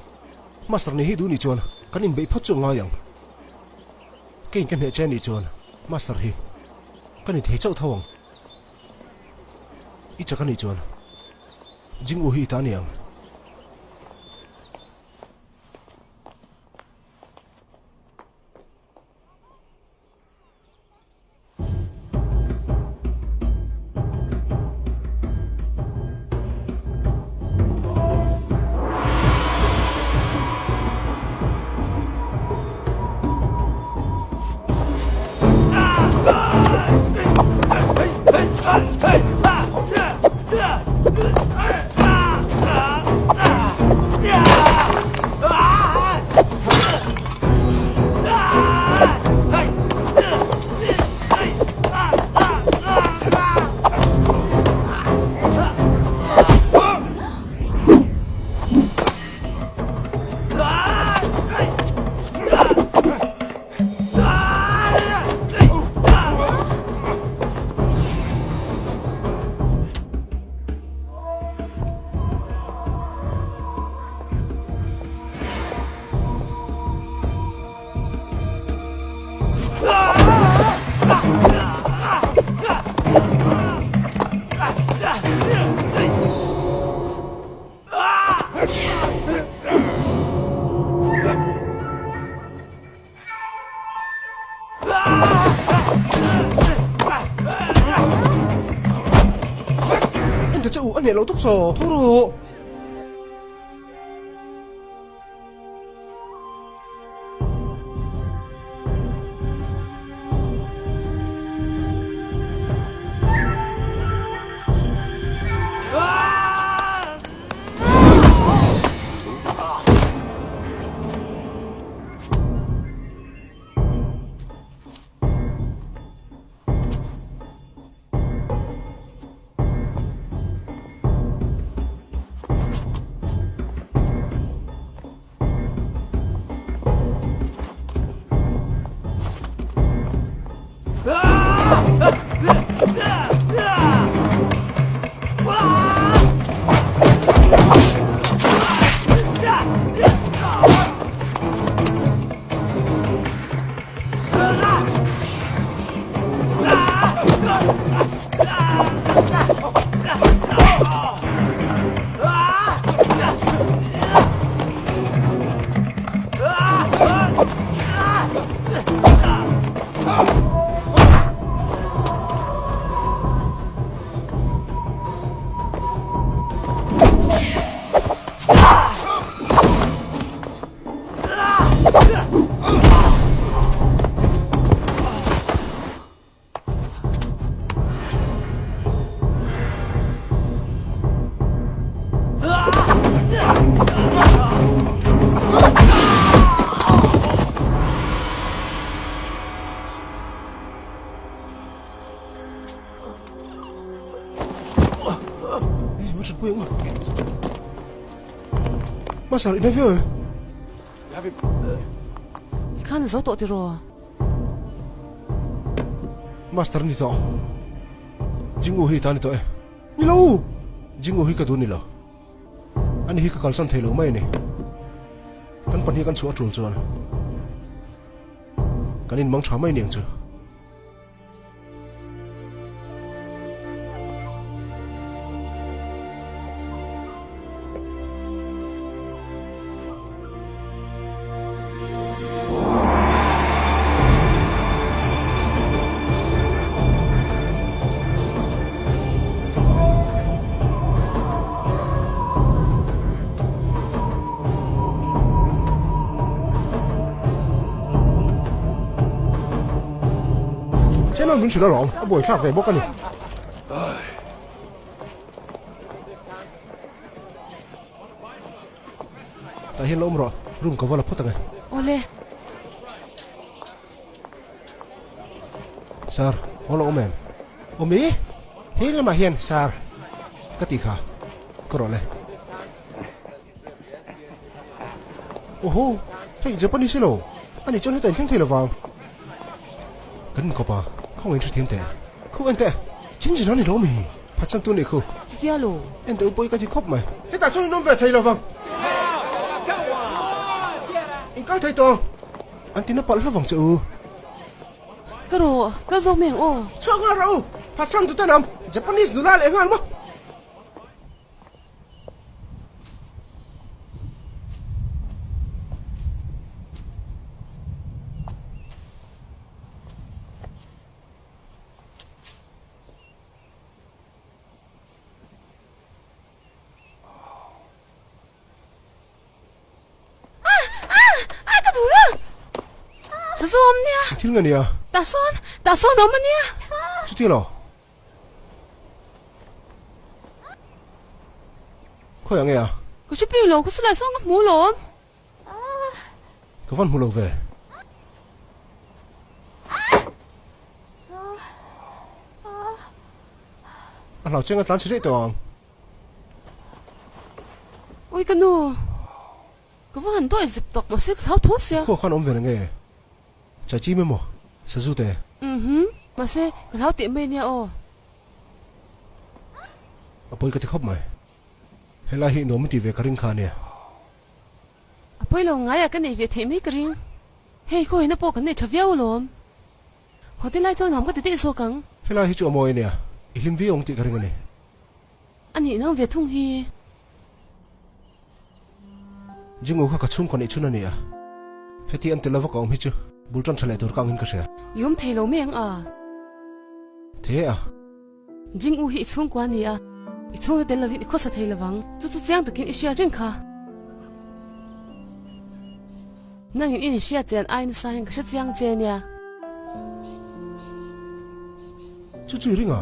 Master nih hi duh nih chuan kan inbeih phawt chu a ngai ang. Keiin ka hneh che nih chuan Master hi ka ni thei chauh tho ang. I chak a nih chuan Jing-u hi i ta a ni ang. Ente che u a hneh lo tawp saw tho rawh. Master i na viau em?
Tikhan a zo tawh tiraw?
Master ni tawh. Jingu hi ta ni tawh e. Ni lo! Jingu hi ka duh ni lo. Ani hi ka kalsan thei lo mai a ni. Kan pahnih kan chhuah a tul chuan kan inmang tha mai niang chu. Channel min hrilh alawm, a buaithlak ve bawk a ni. Tah hian la awm rawh, room ka va la phawt ang e.
Awle.
Sir, aw la awm em? Awm e, heng lamah hian sir ka tih kha, ka rawh le. Oho, hei Japanese ilo, ani chuan heta inthleng thei lovang. Kan inkawp a, khawngaih in hrethiam teh. Khu en teh, chin chin a ni lo mi? Phatsan tu nih khu.
Chutia lo.
En teh u pawi ka ti khawp mai. Hetah chuan in awm ve thei lovang. In kal thei tawh ang. An ti na palh hlavang che u.
Ka rawh, ka zawk mai ang aw.
Chhuak nghal rawh u, phatsan tu ten am, Japanese nula leh nghal maw.
Ka duh lo! Sazu awm nia!
Thil nge nia?
Tah sawn, tah sawn awm a nia!
Chuti lo. Khawiah nge a?
Ka hre pih lo, ka silai sawn ka hmu lo.
Ka van hmu lo ve. A hlau cheng a tlan chhe daih tawh ang.
Ui ka nu, ka va han dawi zip tak mahse ka hlau tho sia.
Khuah khan awm ve nge? Chai chim emaw sazu te?
Uhmm, mahse ka hlau teh mai nia aw.
A pawi ka ti khawp mai. Helai hi nuam i tih ve ka ring kha ania.
A pawi lo ngaiah ka nei ve theih mai ka ring. Hei khawina pawh kan nei tha viau alawm. Hotel lai chuan nuam ka ti daih zawk ang.
Helai hi chu a mawi ania, i hlim viau ang tih ka ring a ni.
A nih nang ve thung hi.
Jingu kha ka chhungkaw neih chhun a ni a, heti an tel lova ka awm hi chu bul tan tha leh tur ka angin ka hria.
I awm thei lo mai ang a.
The a.
Jingu hi i chhungkua a ni a, i chhungte tel lovin i khawsa thei lovang. Chu chu chiang takin i hria reng kha. Nangin i inhria chian ai nasa hian ka hre chiang che nia.
Chu chu i ring a?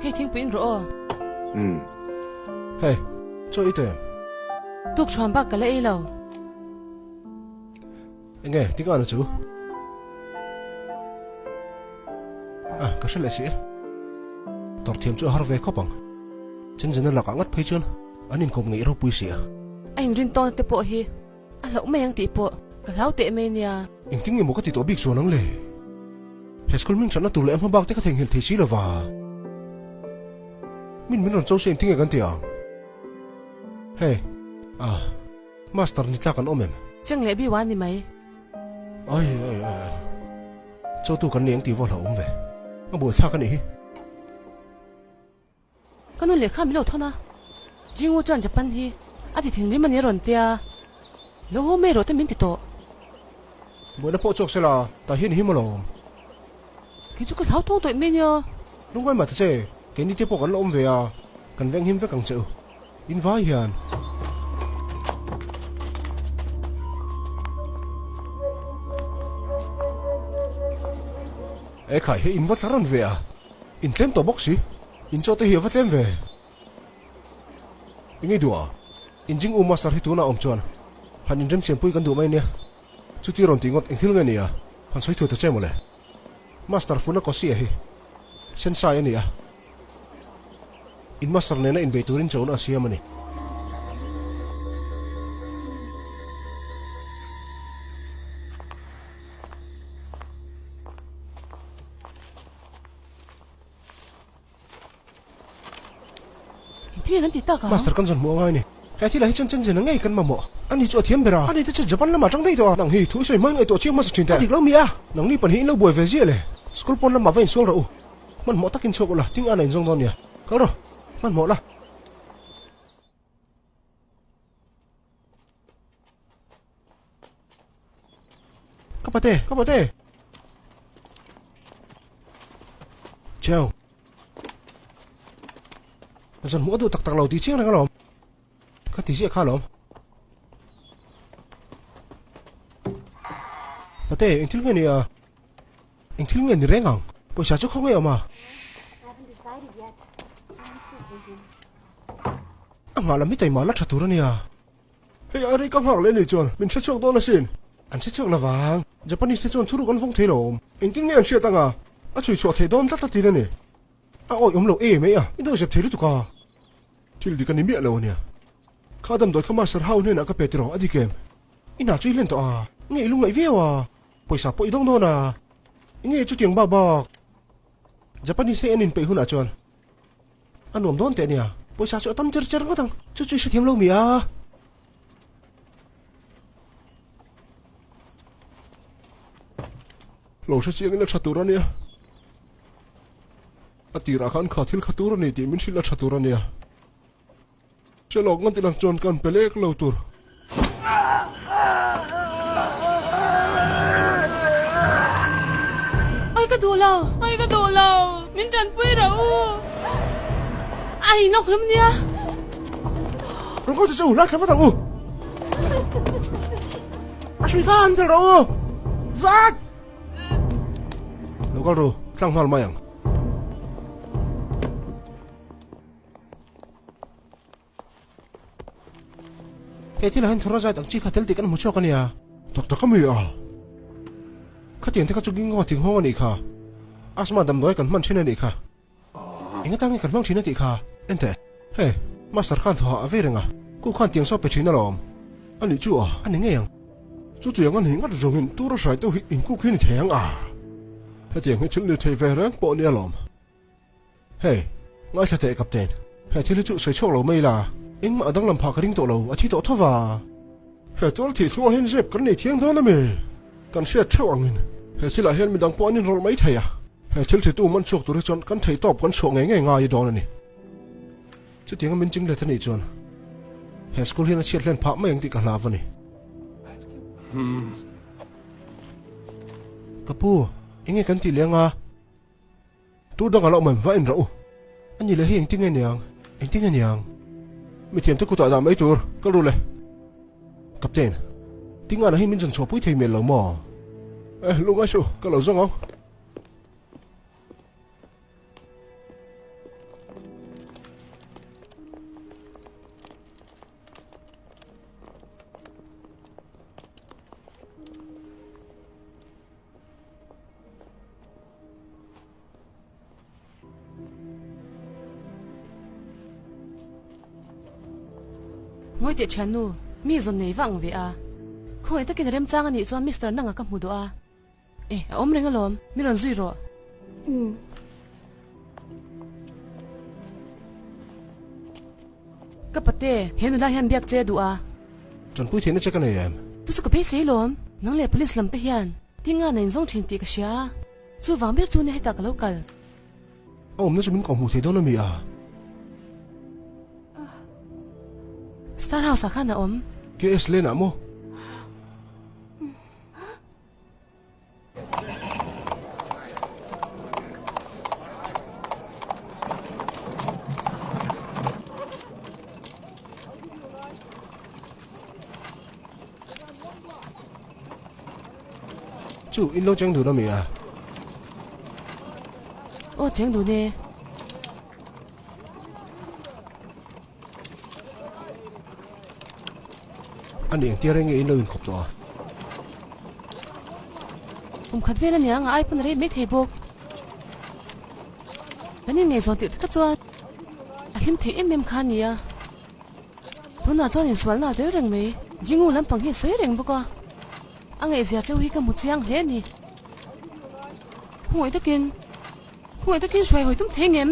Hei thingpui in rawh aw.
Umm. Hei, chaw i tawh em?
Tuk thuam bak ka la ei lo.
Enge, tinga na chu? A, ka hre leh si e. Tawrh thiam chu a har ve khawp ang. Chenzena lakah ngat phei chuan an inkawp ngeih ropui si a.
A inrin tawn te pawh hi a hlauh mai ang tih pawh ka hlau teh mai nia.
Engtin nge maw ka ti tawh bik chuan ang le? He school hming thatna tur leh a hma bak te ka theihnghilh thei si lova. Min min rawn cho se engtin nge kan ti ang? Hei, ah, master ni tlak an awm em?
Cheng leh biwa ni mai.
Ai, ai, ai, ai. Chotu kan ni ang tih vaw hlauhawm ve. A buaithlak a nih hi.
Ka nu lehkha min lo thawn a, Jingu chuan Japan hi a ti thinrim a ni a rawn tia, lo haw mai rawh te min ti tawh.
Buaina pawh chhuak sela, tah hian i him alawm.
Kei chu ka hlau thawng tawih mai nia.
Lungngai mah ta che, keini te pawh kan la awm ve a, kan veng him vek ang che u. In vai hian. Ekhai hei in va tla rawn ve a, in tlem tawh bawk si, in chaw te hi a va tlem ve. Eng i duh a? In Jing U Master hi tunah awm chuan han inremsiampui kan duh mai nia. Chuti rawn tih ngawt eng thil nge ni a? Han sawi thu ta che mawle. Master Funakoshi-a hi Sensai a ni a. In master nena inbei turin chona a siam a ni.
Engtin nge kan ti tak ang?
Master kan zawn hmuh a ngai a ni. He thilah hi chuan chanchina ngei kan mamawh. Ani chu a thiam ber a. Ani te chu Japan lamah atang daih tawh a. Nang hi thu i sawi hmain ngaihtuah chiang hmasa thin teh. A dik lo mi a. Nangni pahnih in lo buai ve ziah le. School pawn lamah va insual rawh u. Hmanhmawh takin chhuak ula, ting an a inzawng dawn nia. Kal rawh, hmanhmawh la. Ka pate, ka pate. Cheu. Zan hmuh a duh tak tak lo tih chiang reng alawm. Ka ti ziah kha alawm. Pate, engthil nge ni a? Eng thil nge ni reng ang? Pawisa chu khawngaih awm a. A nghah lam hi taima la tha tur a nia. Hei a rei ka nghak leh ni chuan min hre chhuak dawn asin. An hre chhuak lovang. Japanese te chuan thuruk an vawng thei lo awm. Engtin nge an hriat anga a chhui chhuah theih dawn tlat a tin a ni. A awih awm lo em mai a, i dawihzep thei lutuk a. Thil dik a ni miah lo a nia. Kha damdawi kha Master Hao hnenah ka pe tiraw a dik em? I hna chu i hlen tawh a, nge i lungngaih viau a? Pawisa pawh i dawng dawn a, enge chutiang bak bak? Japanese hei an inpeih hunah chuan a nuam dawn teh a nia, pawisa chu a tam cher cher ngawt ang, chu chu i hrethiam lo mi a? Lo hre chiangin a tha tur a nia, a tirah khan kha thil kha tur a ni tih min hrilh a tha tur a nia. Che lawk ngan tilang chuan kan pe lek lo tur.
Ai ka duh lo, ai ka duh lo, min tanpui rawh u. Ai nawk hlum nia.
Rawn kal ta che u, lai thla vat ang u. A hrui kha han pel rawh u. Vat! Lo kal ru, tlang nghal mai ang. He thil ah hian thura zait ang chi kha tel tih kan hmu chhuak a nia. Tak tak a mi a. Khatiang te kha chu gingo thing hawng a nih kha. Asthma damdawi kan hman thin a nih kha. Eng atang nge kan hmang thin a tih kha. Enteh. Hei, Master khan thawhah a vei reng a. Ku khan tiang saw pe thin alawm. A nih chu a. A ni ngei ang. Chutiang a nih ngat zawngin tura hraitu hi inkuk hi ni thei ang a. Hetiang hi thil ni thei ve reng pawh a nia lawm. Hey, ngaithla teh Captain, he thil hi chu sawi chhuak lo mai la, engmah a danglam phah ka ring tawh lo, a thi tawh tho va. He tual thih chhuah hian zep kan nei thiang dawn a mi? Kan hriat theuh angin he thilah hian midang pawh an inrawlh mai thei a, he thil thitu man chhuak tur hi chuan kan theih tawp kan chhuah ngei ngei ngai dawn a ni. Chutianga min ching let a nih chuan he school hian a chhiat hlen phah mai ang tih ka hlau a ni. Ka pu, enge kan tih leh anga? Tu dang a lo awm em va en rawh u. A ni leh hei engtin nge niang? Engtin nge niang? Mithiam te kutah dah mai tur ka ru le. Captain, Tingana hi min zawn chhuahpui thei mial lo maw? Eh, lungai suh, ka lo zawng ang.
Ngawi teh thiannu, mi zawn nei vang ve a. Khawngaih takin a remchang a nih chuan Mister Nanga ka hmu duh a. E, a awm reng alawm, mi rawn zui rawh. Ka pate, he nula hian biak che a duh a.
Tanpui theihna che ka nei em?
Chu chu ka beisei lawm, nang leh police lam te hian tinga na inzawng thin tih ka hria a, chuvang ber chu nia hetah ka lo kal.
A awmna chu min kawhhmuh thei dawn a mi a?
Star House ah khan a awm.
KS Lane ah maw? Chu in lo cheng dun a mi a?
Aw cheng dun e.
A ni engtia reng nge in lo inkhawp tawh a?
Kum khat vel a nia ang a ai pawn a rei mai thei bawk. Kan inngaihzawn tirh takah chuan a hlim thei em em kha a nia. Tunah chuan insualna a tel reng mai. Jingu lampang hi a sawi reng bawk a. A ngaihzia cheu hi ka hmu chiang hle a ni. Khawngaih takin. Khawngaih takin hruai hawi tum thei ngem?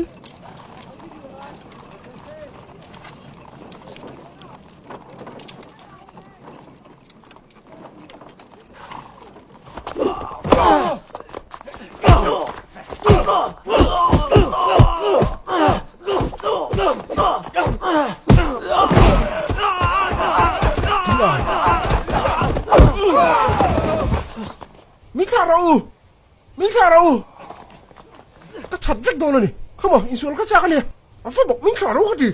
Tingan! Min thlah rawh u! Min thlah rawh u! Ka that vek dawn a ni. Come on, insual ka chak a nia. A va bawk, min thlah rawh u ka ti.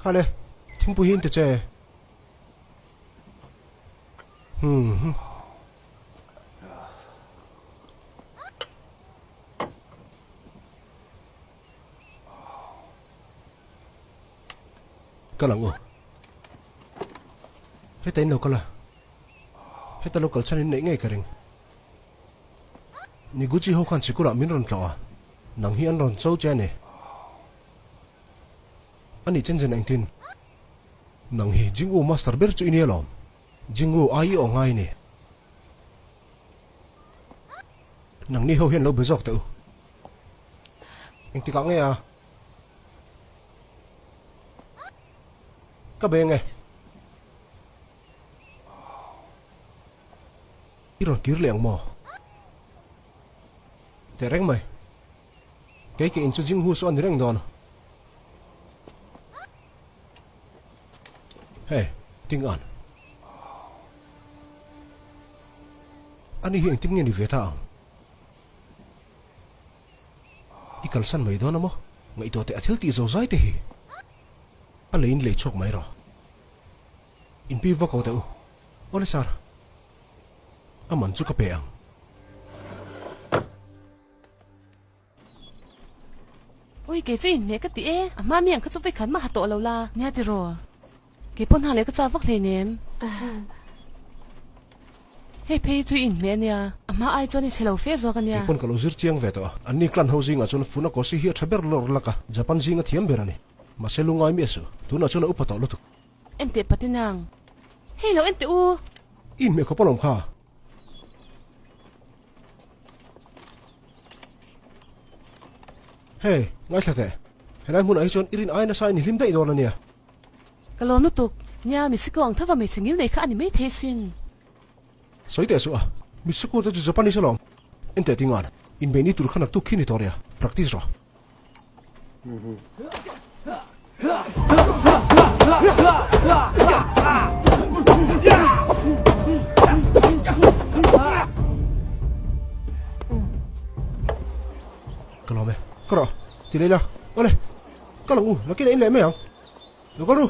Khale, thingpui hi in ti che. Hmm. Kal ang u. Heta in lo kal a. Heta lo kal chhan in neih ngei ka ring. Niguchi ho khan sikul ah min rawn tlawh a, nang hi an rawn cho che a ni. A nih chen chen engtin? Nang hi Jingwu master ber chu i nia lawm. Jingwu ai i aw ngai ni. Nang ni ho hian lo be zawk teh u. Engtikah nge a? Ka beng e. I rawn kir leh ang maw? Teh reng mai. Kei ke in chu Jinghu saw a ni reng dawn. Hey, Ting An. Ani hi engtin nge ni ve ta ang? I kalsan mai dawn a maw? Ngaihtuah teh a thil tih zo zai te hi. A leiin lei chhuak mai rawh. Inpi vak aw teh u. Awle sir. A man chu ka pe ang.
Ui kei chu inhmeh ka ti e. A hma mi ang kha chu vawikhat mah ha tawh lo la. Nia tiraw. Kei pawh hna leh ka chak vak hleinem. Hei phei hi chu i inhmeh ania. A hma ai chuan i chhe lo fe zawk ania.
Kei pawn ka lo zir chiang ve tawh a. Anni clan ho zingah chuan Funakoshi hi a tha ber lawr lak a. Japan zinga thiam ber a ni. Mahse lungai miah suh. Tunah chuan a upa tawh lutuk.
Enteh Patinang. Hei lo enteh u.
I inhmeh khawp alawm kha. Hei, ngaithla teh. Helai hmunah hi chuan i rin ai nasa in i hlim daih dawn ania.
Ka lawm lutuk. Nia, Mitsuko ang thova hmeichhe ngil nei kha a ni maithei sin.
Sawi teh suh a. Mitsuko te chu Japanese alawm. Enteh tingan, inbeih ni tur kha naktuk khi ni tawh nia. Practice rawh. Ka lawm e. Ka rawh. Ti lei la. Awle. Ka lang u. Nakin a in leh mai ang. Lo kal ru.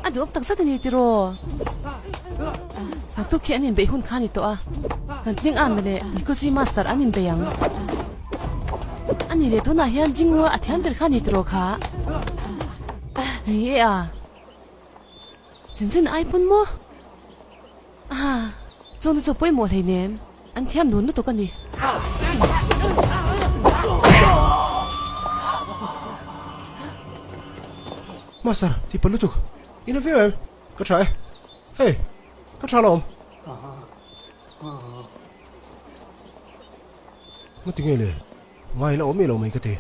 A duhawm tak zet a ni tiraw? Naktuk hi an inbeih hun kha a ni tawh a, kan tling an leh Nikuchi Master an inbei ang. A ni leh tunah hian Jingwu a thiam ber kha a ni tiraw kha? Ni e a. Chinchin ai pawn maw? Aha, chungte chu pawimawh hleinem, an thiam dun lutuk a ni.
Master, ti pa lutuk. I na viau em? Ka tha e. Hei, ka tha alawm. Ngati nge le? Ngai la awm i lo mai ka ti.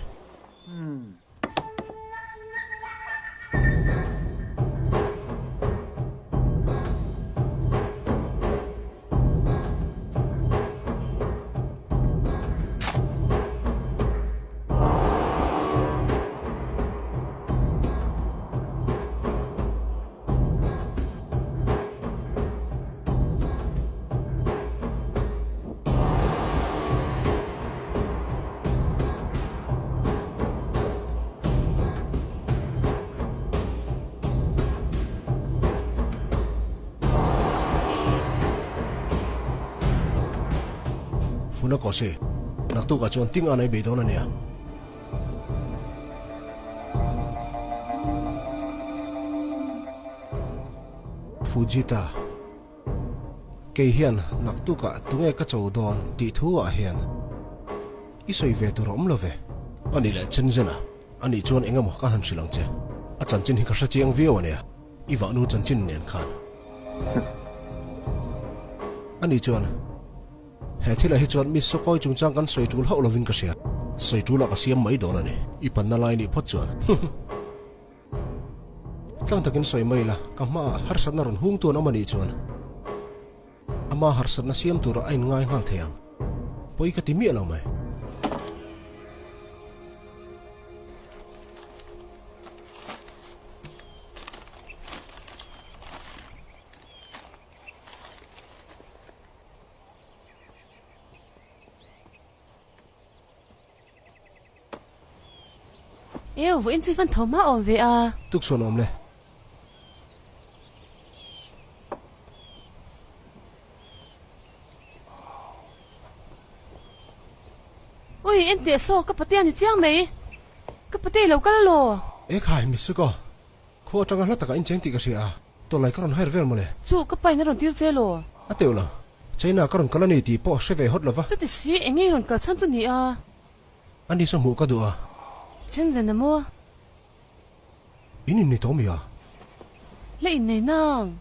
Funakoshi, naktukah chuan ting a nei bei dawn a nia. Fujita, Kei hian naktukah tunge ka cho dawn tih thu ah hian i sawi ve tur a awm lo ve. A nih leh Chenzena, a nih chuan eng emaw ka han hrilh ang che. A chanchin hi ka hre chiang viau a nia, i vahnu chanchin nen khan. A nih chuan. He thilah hi chuan Miss Sawkawi chungchang kan sawi tul hauh lovin ka hria. Sawi tulah ka siam mai dawn a ni. I panna lai nih phawt chuan. Tlang takin sawi mai la, ka hmaah harsatna rawn hung tuan awm a nih chuan ama harsatna siam turah a inngai nghal thei ang. Pawi ka ti miah lo mai.
Eu, vawiin chu i fan tho hma awm ve a.
Tukchhuan awm le.
Ui, en teh saw, ka patea ni chiang mai. Ka patea i lo kal alaw?
E khai, Mitsuko. Khua atanga hla takah incheng tih ka hria a, tawlai ka rawn hair vel mawle.
Chu, ka pain a rawn tir che law?
A teuh lo. China ka rawn kal a ni tih pawh hre ve hawt lova.
Chuti si, eng nge i rawn kal chhan chu ni a?
A ni saw hmuh ka duh a.
Chen zen a maw?
In innei tawh mi a?
La innei nang.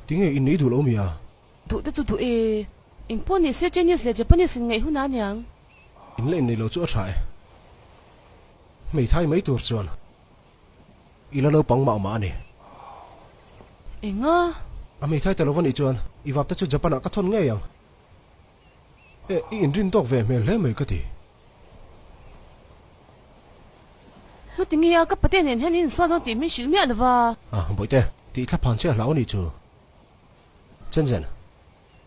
Tinge innei duh lo mi a?
Duh te chu duh e. Eng pawh ni se Chinese leh Japanese in ngaih hun a niang.
In la innei lo chu a tha e. Hmeithai mai tur chuan. I la naupang mah mah a ni.
Enga?
A hmeithai ta lo va nih chuan i vap te chu Japan ah ka thawn ngei ang. Eh, i inrin tawk ve hmel hle mai ka ti.
Ngati nge a ka pate nen hian in insual dawn tih min hrilh miah lo va.
Ah, Bawihte, tih thla phan che a hlau a nih chu. Chen zen,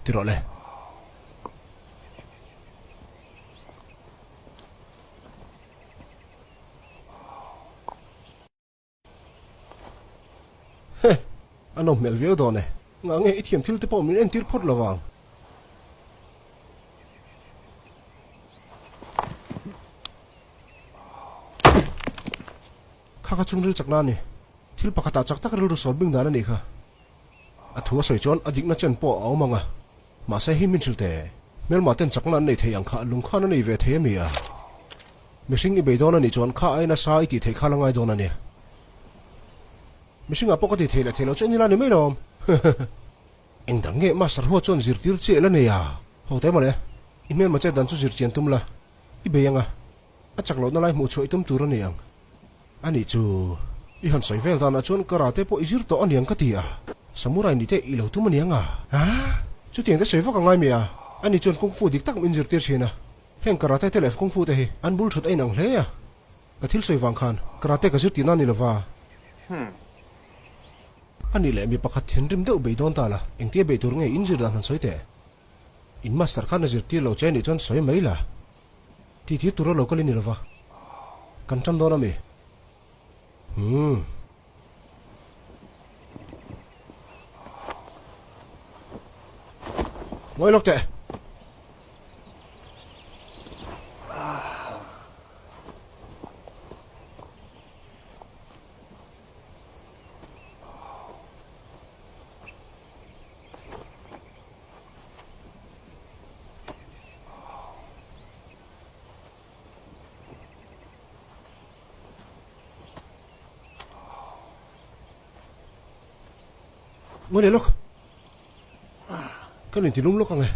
ti rawh le. He! A nawm hmel viau dawn e. Ngah nge i thiam thil te pawh min entir phawt lo vang. Kha kha chhungril chakna a ni. Thil pakhatah chak tak rilru sawn bing dan a nih kha. A thu a sawi chuan a dikna chen pawh a awm ang a. Mahse hi min hrilh teh. Hmelma ten chakna an nei thei ang kha lungkhan a nei ve thei a mi a? Mihring i bei dawn a nih chuan kha aina sa i tih theih kha la ngai dawn a nia. Mihringah pawh ka ti thei leh thei lo che ni la ni mai lawm. Eng dang nge Master Hua chuan zirtir chiah la nei a? Ho teh mawle. I hmelma chet dan chu zir chian tum la. I bei ang a. A chak lohna lai hmuh chhuah i tum tur a ni ang. A nih chu, i han sawi vel danah chuan karate pawh i zir tawh a niang ka ti a, Samurai ni te i lo tum a niang a. Aa, chutiang te sawi vak a ngai mi a, a nih chuan Kung Fu dik tak min zirtir thin a, heng karate te leh Kung Fu te hi an bul thut a inang hle a, ka thil sawi vang khan karate ka zir tihna a ni lova. A nih leh mi pakhat thinrim deuh bei dawn ta la, engtia bei tur nge in zir dan han sawi teh? In master khan a zirtir lo che a nih chuan sawi mai la. Titi tura lo kal i ni lova, kan tan dawn a mi? Umm. Ngawi lawk teh. Ngawi leh lawk. Ka inti lum lawk ang e.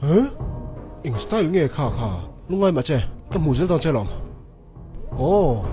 Huh? Eng style nge kha kha? Lungai mah che, ka hmuh zel dawn che lawm. Aw.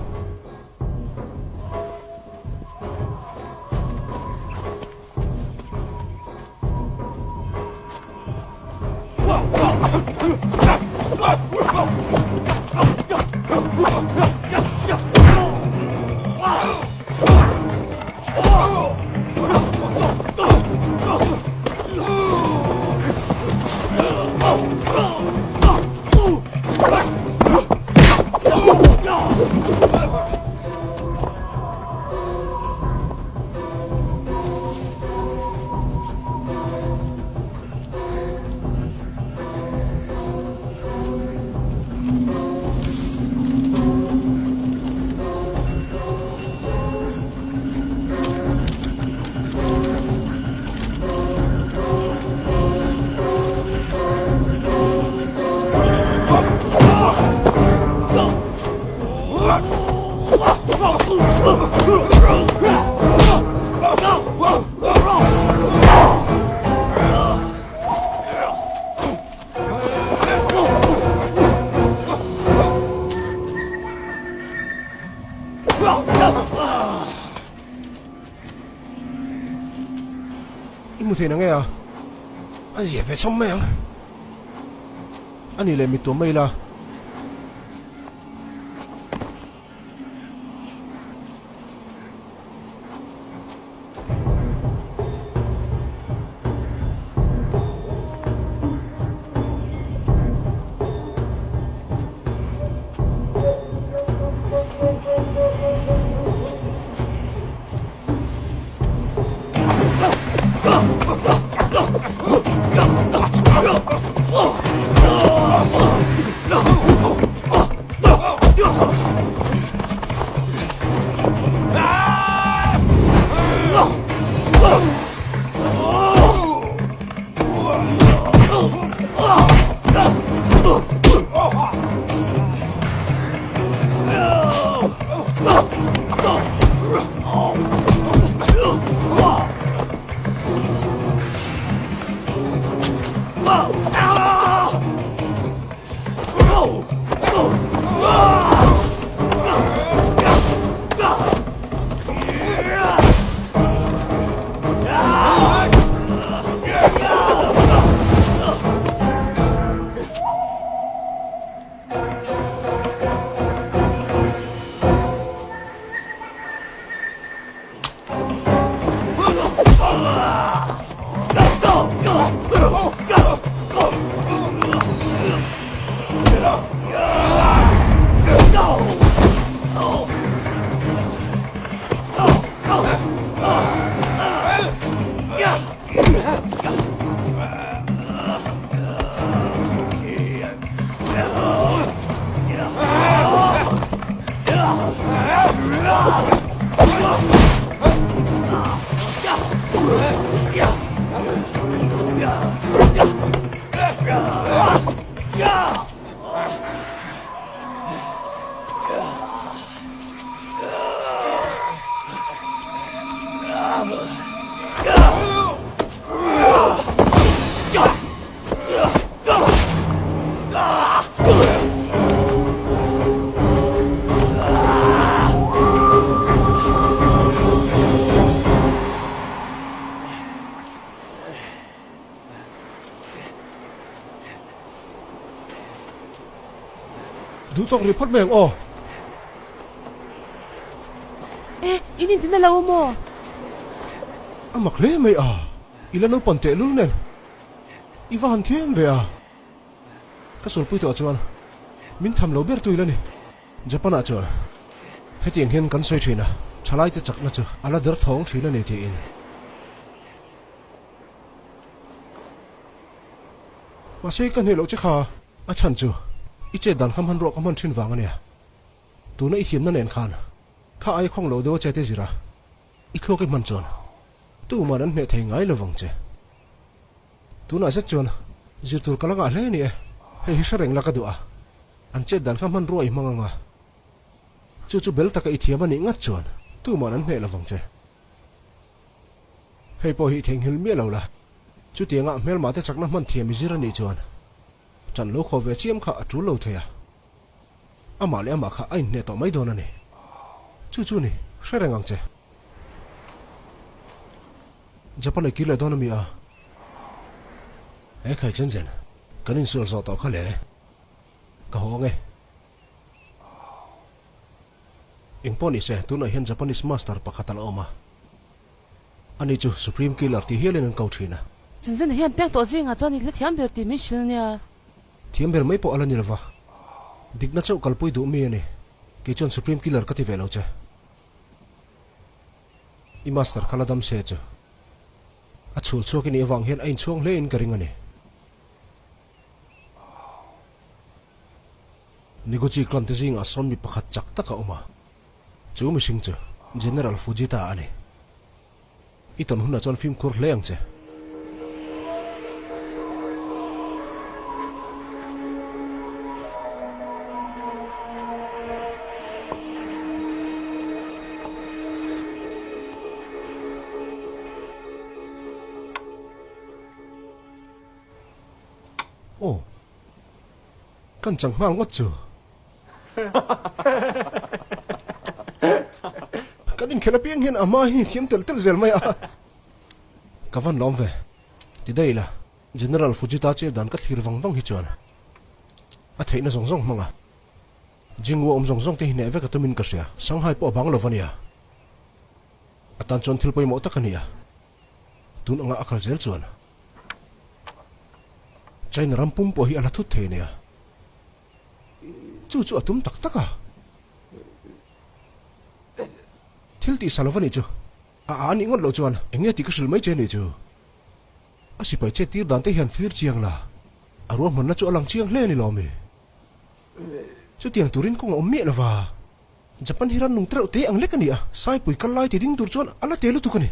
I hmu thei na nge a? A zia ve chawm mai ang. A nih leh mittuam mai ila. Duh tawk rih phawt mai ang aw.
E, in intin a lo maw?
A mak hle mai a, i la naupan tehlul nen i va han thiam ve a. Ka sulpui tawh chuan min tham lo ber tu ila ni. Japan ah chuan hetiang hian kan sawi thin a, thalaite chakna chu a la der thawng thin a ni tiin. Mahse ka hneh loh che kha a chhan chu i chet dan kha hmanruah ka hman thin vang a nia. Tuna i thiamna nen khan kha ai khawng lo deuh a che te zira i thluak i hman chuan tuman an hneh thei ngai lovang che. Tunah zet chuan zir tur ka la ngah hle a ni e, hei hi hre reng la ka duh a, an chet dan kha hmanrua i hmang ang a, chu chu bel taka i thiam a nih ngat chuan tuman an hneh lovang che. Hei pawh hi i theihnghilh miah lo la, chutianga hmelmah te chakna hman thiam i zir a nih chuan ṭan lo khaw ve chiam kha a ṭul lo thei a, amah leh amah kha a inhneh tawh mai dawn a ni. Chu chu ni, hre reng ang che. Japan ei kir leh dawn a mi a? He khai chen chen, kan insual zawh tawh kha le. Ka haw ang e. Eng pawh ni se, tunah hian Japanese master pakhat a la awm a. Ani chu Supreme Killer tih hialin an ko thin a.
Chen hian piang tawh zingah chuan i hla thiam ber tih min hrilh nia.
Thiam ber mai pawh a la ni lova. Dikna chauh kalpui duh mi a ni. Kei chuan Supreme Killer ka ti ve lo che. I master kha la dam se chu a chhul chhuak i nih avang hian a inchhuang hle in ka ring a ni. Niguchi clan te zingah sawn mi pakhat chak tak a awm a, chu mihring chu General Fujita a ni. I tawn hunah chuan fimkhur hle ang che. Aw, kan chang nghal ngawt chu. Kan inkhelh apiang hian a hma hi thiam tel tel zel mai a. Ka van lawm ve. Ti daih la, General Fujita che dan ka thlir vang vang hi chuan a theihna zawng zawng hmang a. Jingwu awm zawng zawng te hi hneh vek a tumin ka hria. Shanghai pawh a bang lo va nia. A tan chuan thil pawimawh tak a ni a. Tun anga a kal zel chuan China ram pum pawh hi a la thut thei a nia. Chu chu a tum tak tak a. Thil tih sa lo va nih chu. A a nih ngawt loh chuan eng nge tih ka hrilh mai che nih chu. A sipai chet tir dan te hian thlir chiang la. A ruahmanna chu a lang chiang hle a ni lo mi. Chutiang turin kawng a awm miah lo va. Japan hi ran nung tereuh te ang lek a ni a, Saipui kal lai ti ding tur chuan a la te lutuk a ni.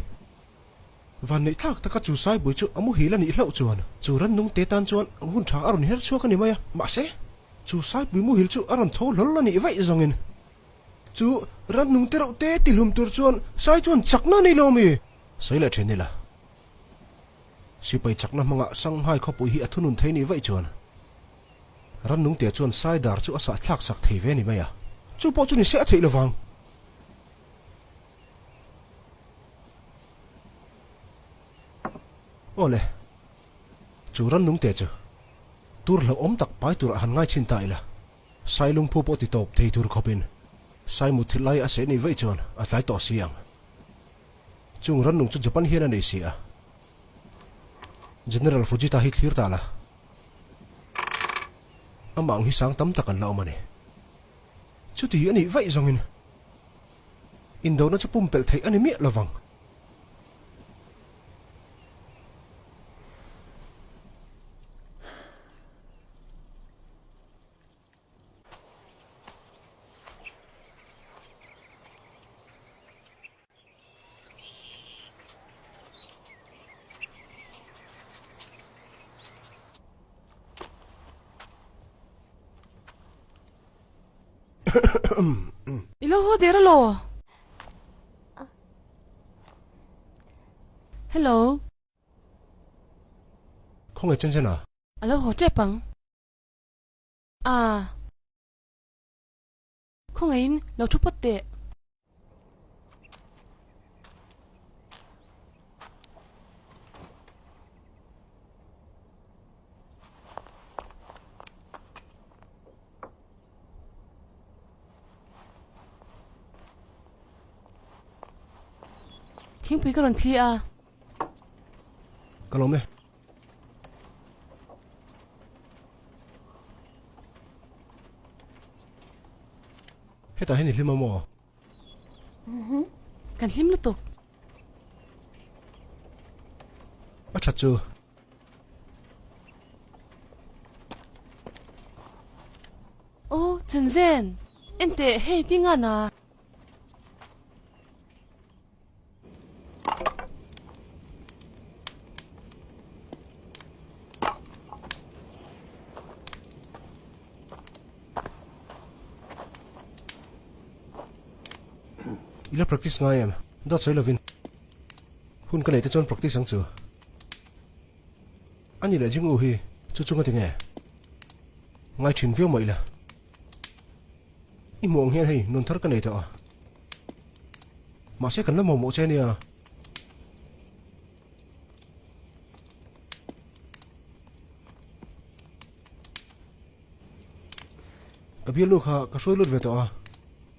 Vanneih thlak taka chu Saipui chu a muhil a nih hlauh chuan chu ran nung te tan chuan hun tha a rawn her chhuak a ni mai a, mahse, chu Saipui muhil chu a rawn tho hlawl a nih vaih zawngin chu ran nung tereuh te ti hlum tur chuan Sai chuan chakna a nei lo ami? Sawi leh then ila. Sipai chakna hmanga Shanghai khawpui hi a thunun thei nih vaih chuan Rannungtea chuan Saidar chu a sah thlak sak thei ve a ni mai a, chu pawh chu ni se a theih lovang. Aw le, chu Rannungtea chu tur hlauhawm tak pai turah han ngai chhin ta ila, Sai lungphu pawh ti tawp thei tur khawpin Sai mutthilh lai a seh nih vaih chuan a tlai tawh si ang. Chung rannung chu Japan hian a nei si a. General Fujita hi thlir ta la. Amah ang hi sang tam tak an la awm a ni. Chuti a nih vaih zawngin indona chu pumpelh theih a ni miah lovang.
I lo haw der alaw? Hello.
Khawngaih chen chen a?
A lo haw tep ang. Ah. Khawngaihin lo thu phawt teh. Thingpui ka rawn thli a.
Ka lawm e. Hetah hian i hlim a maw?
Kan hlim lutuk.
A that chu.
Aw, Zenzen! Enteh, hei tinga na.
I la practice ngai em? Dawt sawi lovin hun ka neih te chuan practice ang chu. A ni leh Jing-u hi chu chunga ti nge? Ngai thin viau mah ila. I hmuh ang hian hei nun thar ka nei tawh a. Mahse kan la mamawh che ania. Ka bialnu kha ka hruai lut ve tawh a.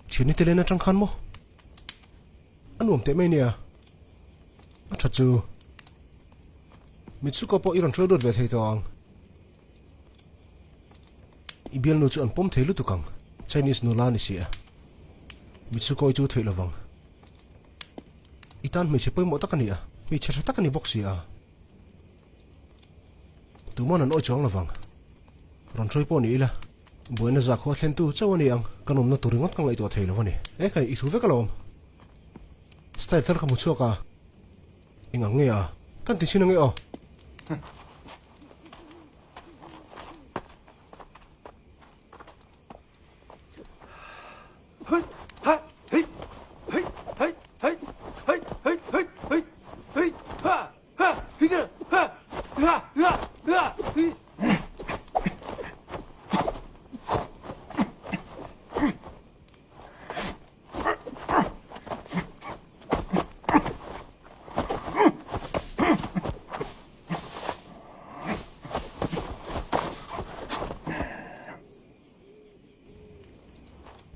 Thianni te len atang khan maw? A nuam teh mai nia. A tha chu. Mitsuko pawh i rawn hruai lut ve thei tawh ang. I bialnu chu an pawm thei lutuk ang, Chinese nula a ni si a. Mitsuko i chu theih lovang. I tan hmeichhe pawimawh tak a ni a, hmeichhe tha tak a ni bawk si a. Tuman an awi chuang lovang. Rawn hruai pawh ni ila, buaina zakhua thlentu chauh a ni ang, ka nawmna tur ringawt ka ngaihtuah thei lo a ni. E khai, i thu vek alawm. Style thar ka hmu chhuak a, eng ang nge a? Kan ti chhin ange aw.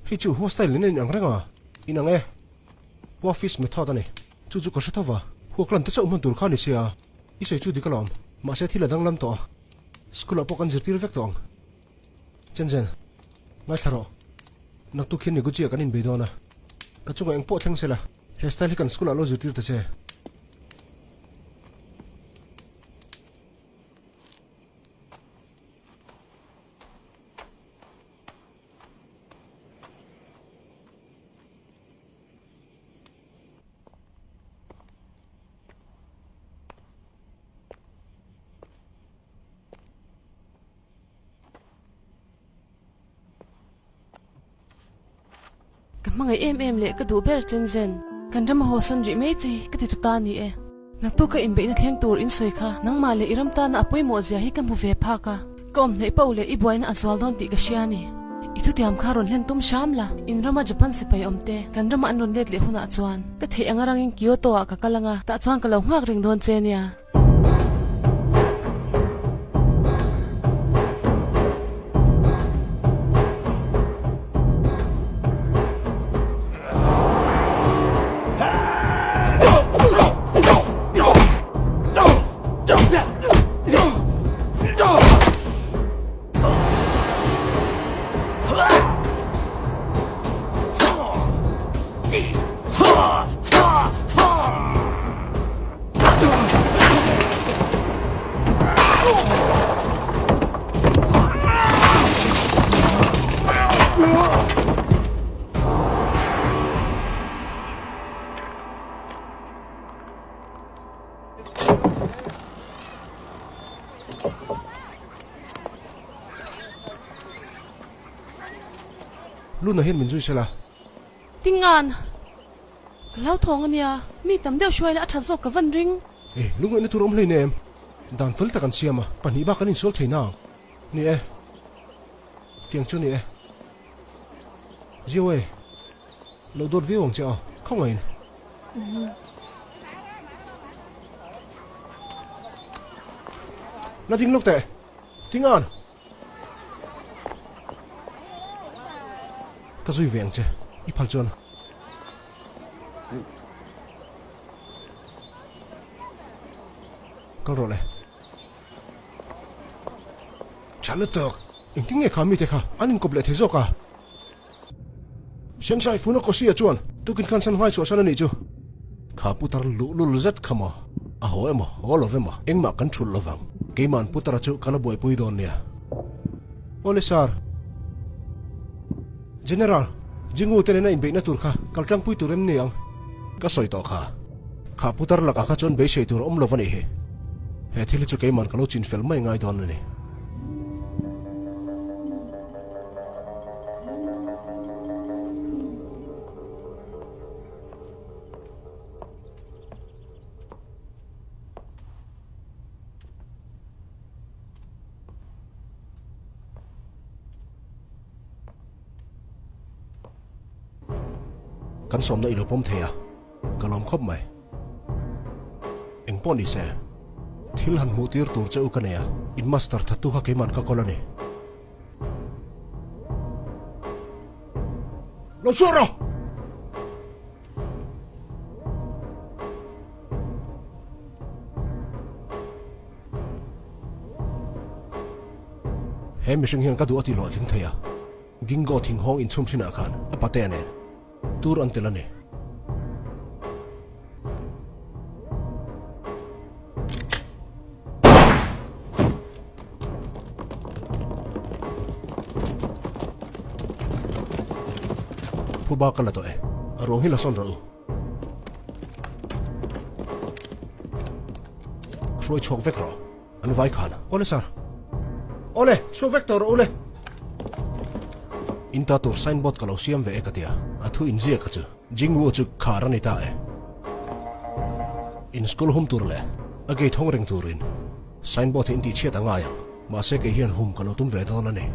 Hei chu hua style nen a inang reng a, inang e. Hua fish method a ni. Chu chu ka hre tho va, hua clan te chauh hman tur kha a ni sia. I sawi chu dik alawm, mahse thil a danglam tawh a, school ah pawh kan zirtir vek tawh ang. Chen chen, ngaithla rawh. Naktuk hian Neguchi ah kan inbei dawn a, ka chungah eng pawh thleng sela, he style hi kan school ah lo zirtir ta che.
Ka hmangaih em em leh ka duh ber chen zen. Kan ram a hawsan rih mai che hi ka ti tu ta ni e. Naktuk ka inbeihna thleng tur in sawi kha nangmah leh i ram tana a pawimawh zia hi ka hmu ve phak a. Ka awm hnaih pauh leh i buaina a zual dawn tih ka hria a ni. I thutiam kha rawn hlen tum hram la, in rama Japan sipai awm te kan rama an rawn let leh hunah chuan ka theih anga rangin Kyoto ah ka kal anga tah chuan ka lo nghak reng dawn che nia.
Luna hian min zui sela.
Tingan! Ka hlauthawng a nia, mi tam deuh hruai la a tha zawk ka van ring.
E, lungngaihna tur awm hlei nem. Dan fel tak an siam a, pahnih bak an insual thei nang. Ni e. Tiang chu ni e. Zio e, lo dawt viau ang che aw, khawngaihin. La ding lawk teh. Tingan! Ka zui ve ang che, i phal chuan. Kal rawh le. Tha lutuk. Engtin nge kha mite kha an inkawp leh thei zawk a? Sensai Funakoshi-a chuan tukin khan san hmai chhuahsan a nih chu. Kha putar luhlul zet kha maw? A haw emaw, haw lo emaw, engmah kan thulh lo vang. Keima'n putara chu ka la buaipui dawn nia. Awle sir. General, Jingu te nena inbeihna tur kha kal tlangpui tur em ni ang? Ka sawi tawh kha. Kha putar lakah kha chuan beisei tur a awm lo a nih hi. He thil hi chu keima'n ka lo chin fel mai ngai dawn a ni. Kan sawmna i lo pawm thei a, ka lawm khawp mai. Eng pawh ni se, thil han hmuh tir tur che u ka nei a, in master thattu kha keiman ka kawl a ni. Lo chhuak rawh! He mihring hian ka duh a ti hlawhtling thei a, Gingo thinghawng inchhum thinah khan a patea nen tur an tel a ni. Phuba ka la tawh e, a ruang hi la sawn rawh u. Hruai chhuak vek rawh. An vai khan. Awle sir. Awle, chhuak vek tawh rawh ule. In ta tur signboard ka lo siam ve e ka tia. A thu inziak kha chu Jingwu chu khar a ni ta e. In school hum tur leh a gate hawng reng turin signboard hi in tihchhiat a ngai ang. Mahse kei hian hum ka lo tum ve dawn a ni.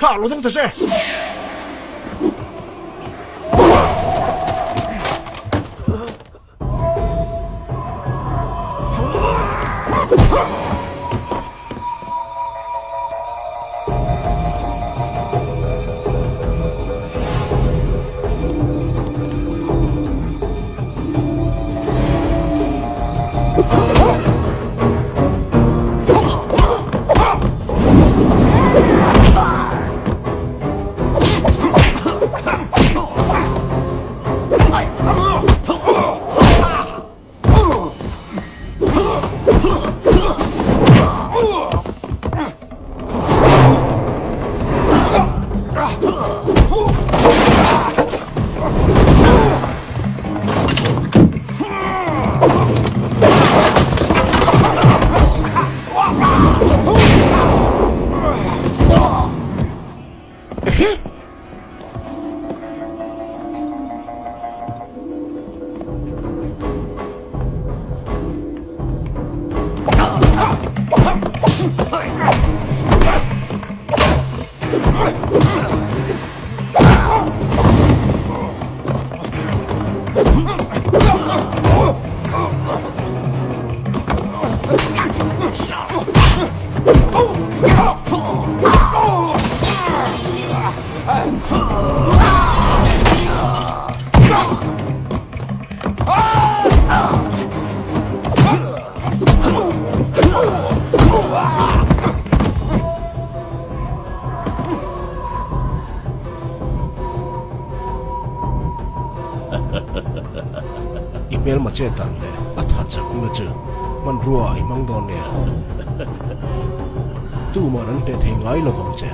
Kha lo dang ta che! I hmelma chet dan leh a tha chakna chu Hmanrua i hmang dawn nia. Tuman an hneh thei ngai lovang che.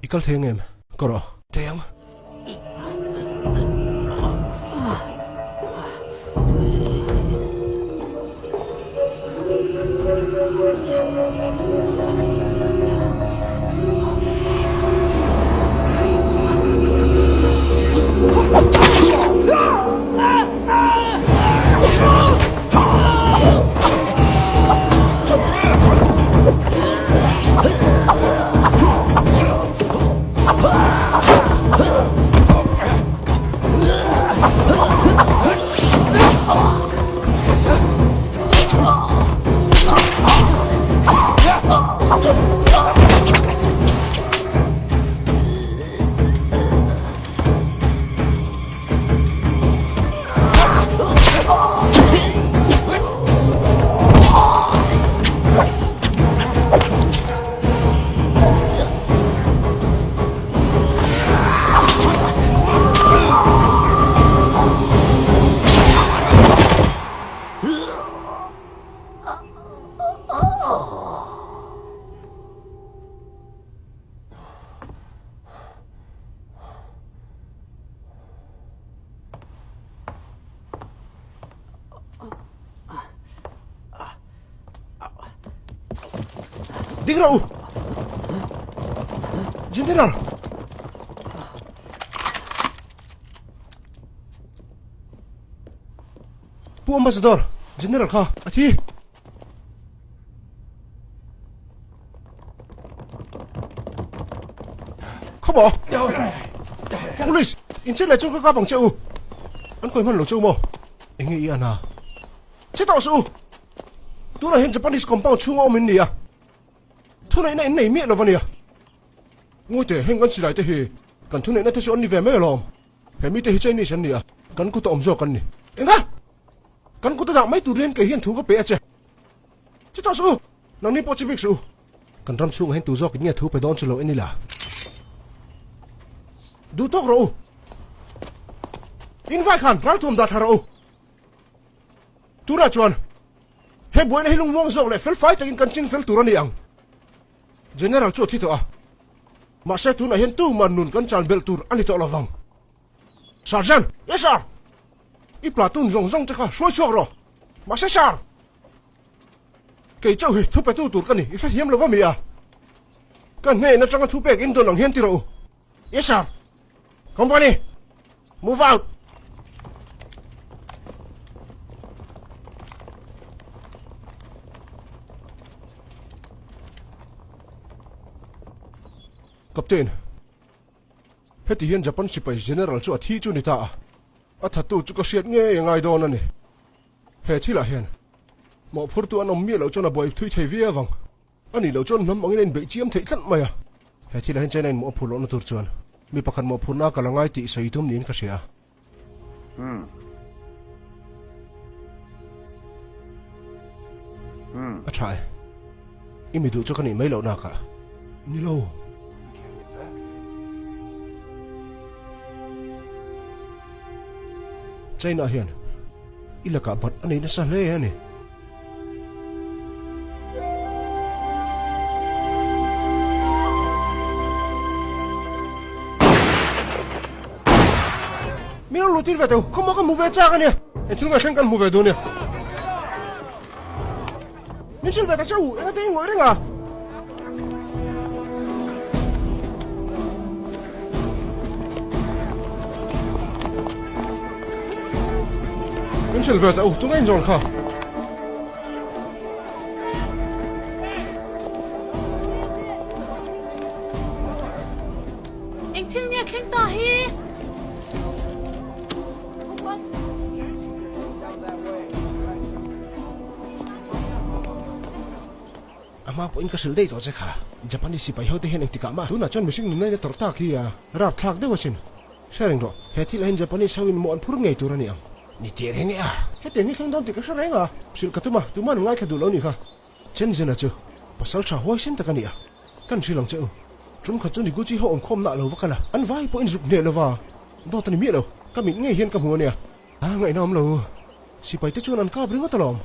kal thei ang em? Ka rawh. Thei ang. Ding rawh u! General! Pu Ambassador, General kha a thi! Khawmaw! Police! In chet leh chu ka kap ang che u! An kawi hman lo che u maw? Enge i an a? Che tawh suh u! Tunah hian Japanese compound chhunga awm in ni a, thuneihna in nei miah lo va nia. Ngawite, heng kan silai te hi kan thuneihna te chu an ni ve mai alawm. He mite hi Chinese an ni a, kan kuta awm zawk an ni. Enga? Kan kuta dah mai tur hian kei hian thu ka pe a che. Che tawh suh u! Nangni pawh che bik suh u! Kan ram chhungah hian tu zawkin nge thu pe dawn chu lo en ila. Duh tawk rawh u! In vai khan ralthuam dah thla rawh u! Tunah chuan he buaina hi lungmuang zawk leh felfai takin kan ching fel tur a ni ang. General chu a thi tawh a, mahse tunah hian tuman nun kan chan belh tur a ni tawh lovang. Sergeant! Yes sir! I platoon zawng zawng te kha hruai chhuak rawh. Mahse sir! Kei chauh hi thupetu tur ka ni, i hrethiam lo va mi a? Ka hnen atanga thupek in dawn ang hian ti rawh u. Yes sir! Company! Move out! Captain, heti hian Japan sipai General chu a thi chu ni ta a, a thattu chu ka hriat ngei a ngai dawn a ni. He thilah hian mawhphurtu an awm miah loh chuan a buai thui thei viau ang. A nih loh chuan hnam angin a inbeih chiam theih tlat mai a. He thilah hian China in mawh a phur lohna tur chuan mi pakhat mawhphurna a kal a ngai tih sawi tum niin ka hria a. A tha e. I mi duh chu ka nih mai loh nakah. Ni lo. China hian i lakah bat a nei nasa hle a ni. Min rawn luhtir ve teu, khawmaw ka hmu ve chak a nia. Engthil nge thleng kan hmu ve duh a nia. Min hrilh ve ta che u, enga te i ngawih reng a? Min hrilh ve ta u, tunge inzawn kha?
Engthil nge thleng ta hi?
A hma pawhin ka hrilh daih tawh che kha. Japanese sipai ho te hian engtikah mah tunah chuan mihring nunna in a tawrh tak hi a rapthlak deuh asin. Hre reng rawh, he thil ah hian Japanese ho in mawh an phur ngei tur a ni ang. Ni teh reng e a. Hetiang hi thleng dawn tih ka hre reng a. Hrilh ka tum a, tuman an ngaithla duh lo ni kha. Chen Zena chu pasal tha huaisen tak a ni a, kan hrilh ang che u. Tum khat chu Niguchi ho awmkhawmna a lo va kal a, an vai pawhin zuk hneh lova dawt a ni miah lo. Ka mit ngei hian ka hmu a nia. A ngaihna awm lo. Sipai te chuan an kap ringawt alawm.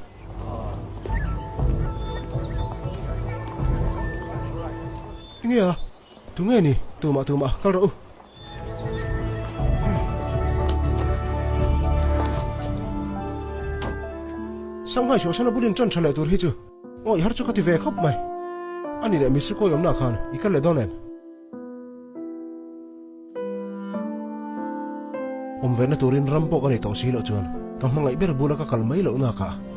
Enge a? Tunge ni? Tumah tumah kal rawh u. Shanghai chhuahsan a bulin ṭan ṭha leh tur hi chu aw i har chu ka ti ve khawp mai. A ni leh Mitsuko i awmna khan i kal leh dawn em? Awm vehna turin ram pawh ka nei tawh si loh chuan ka hmangaih ber bula ka kal mai loh nakah.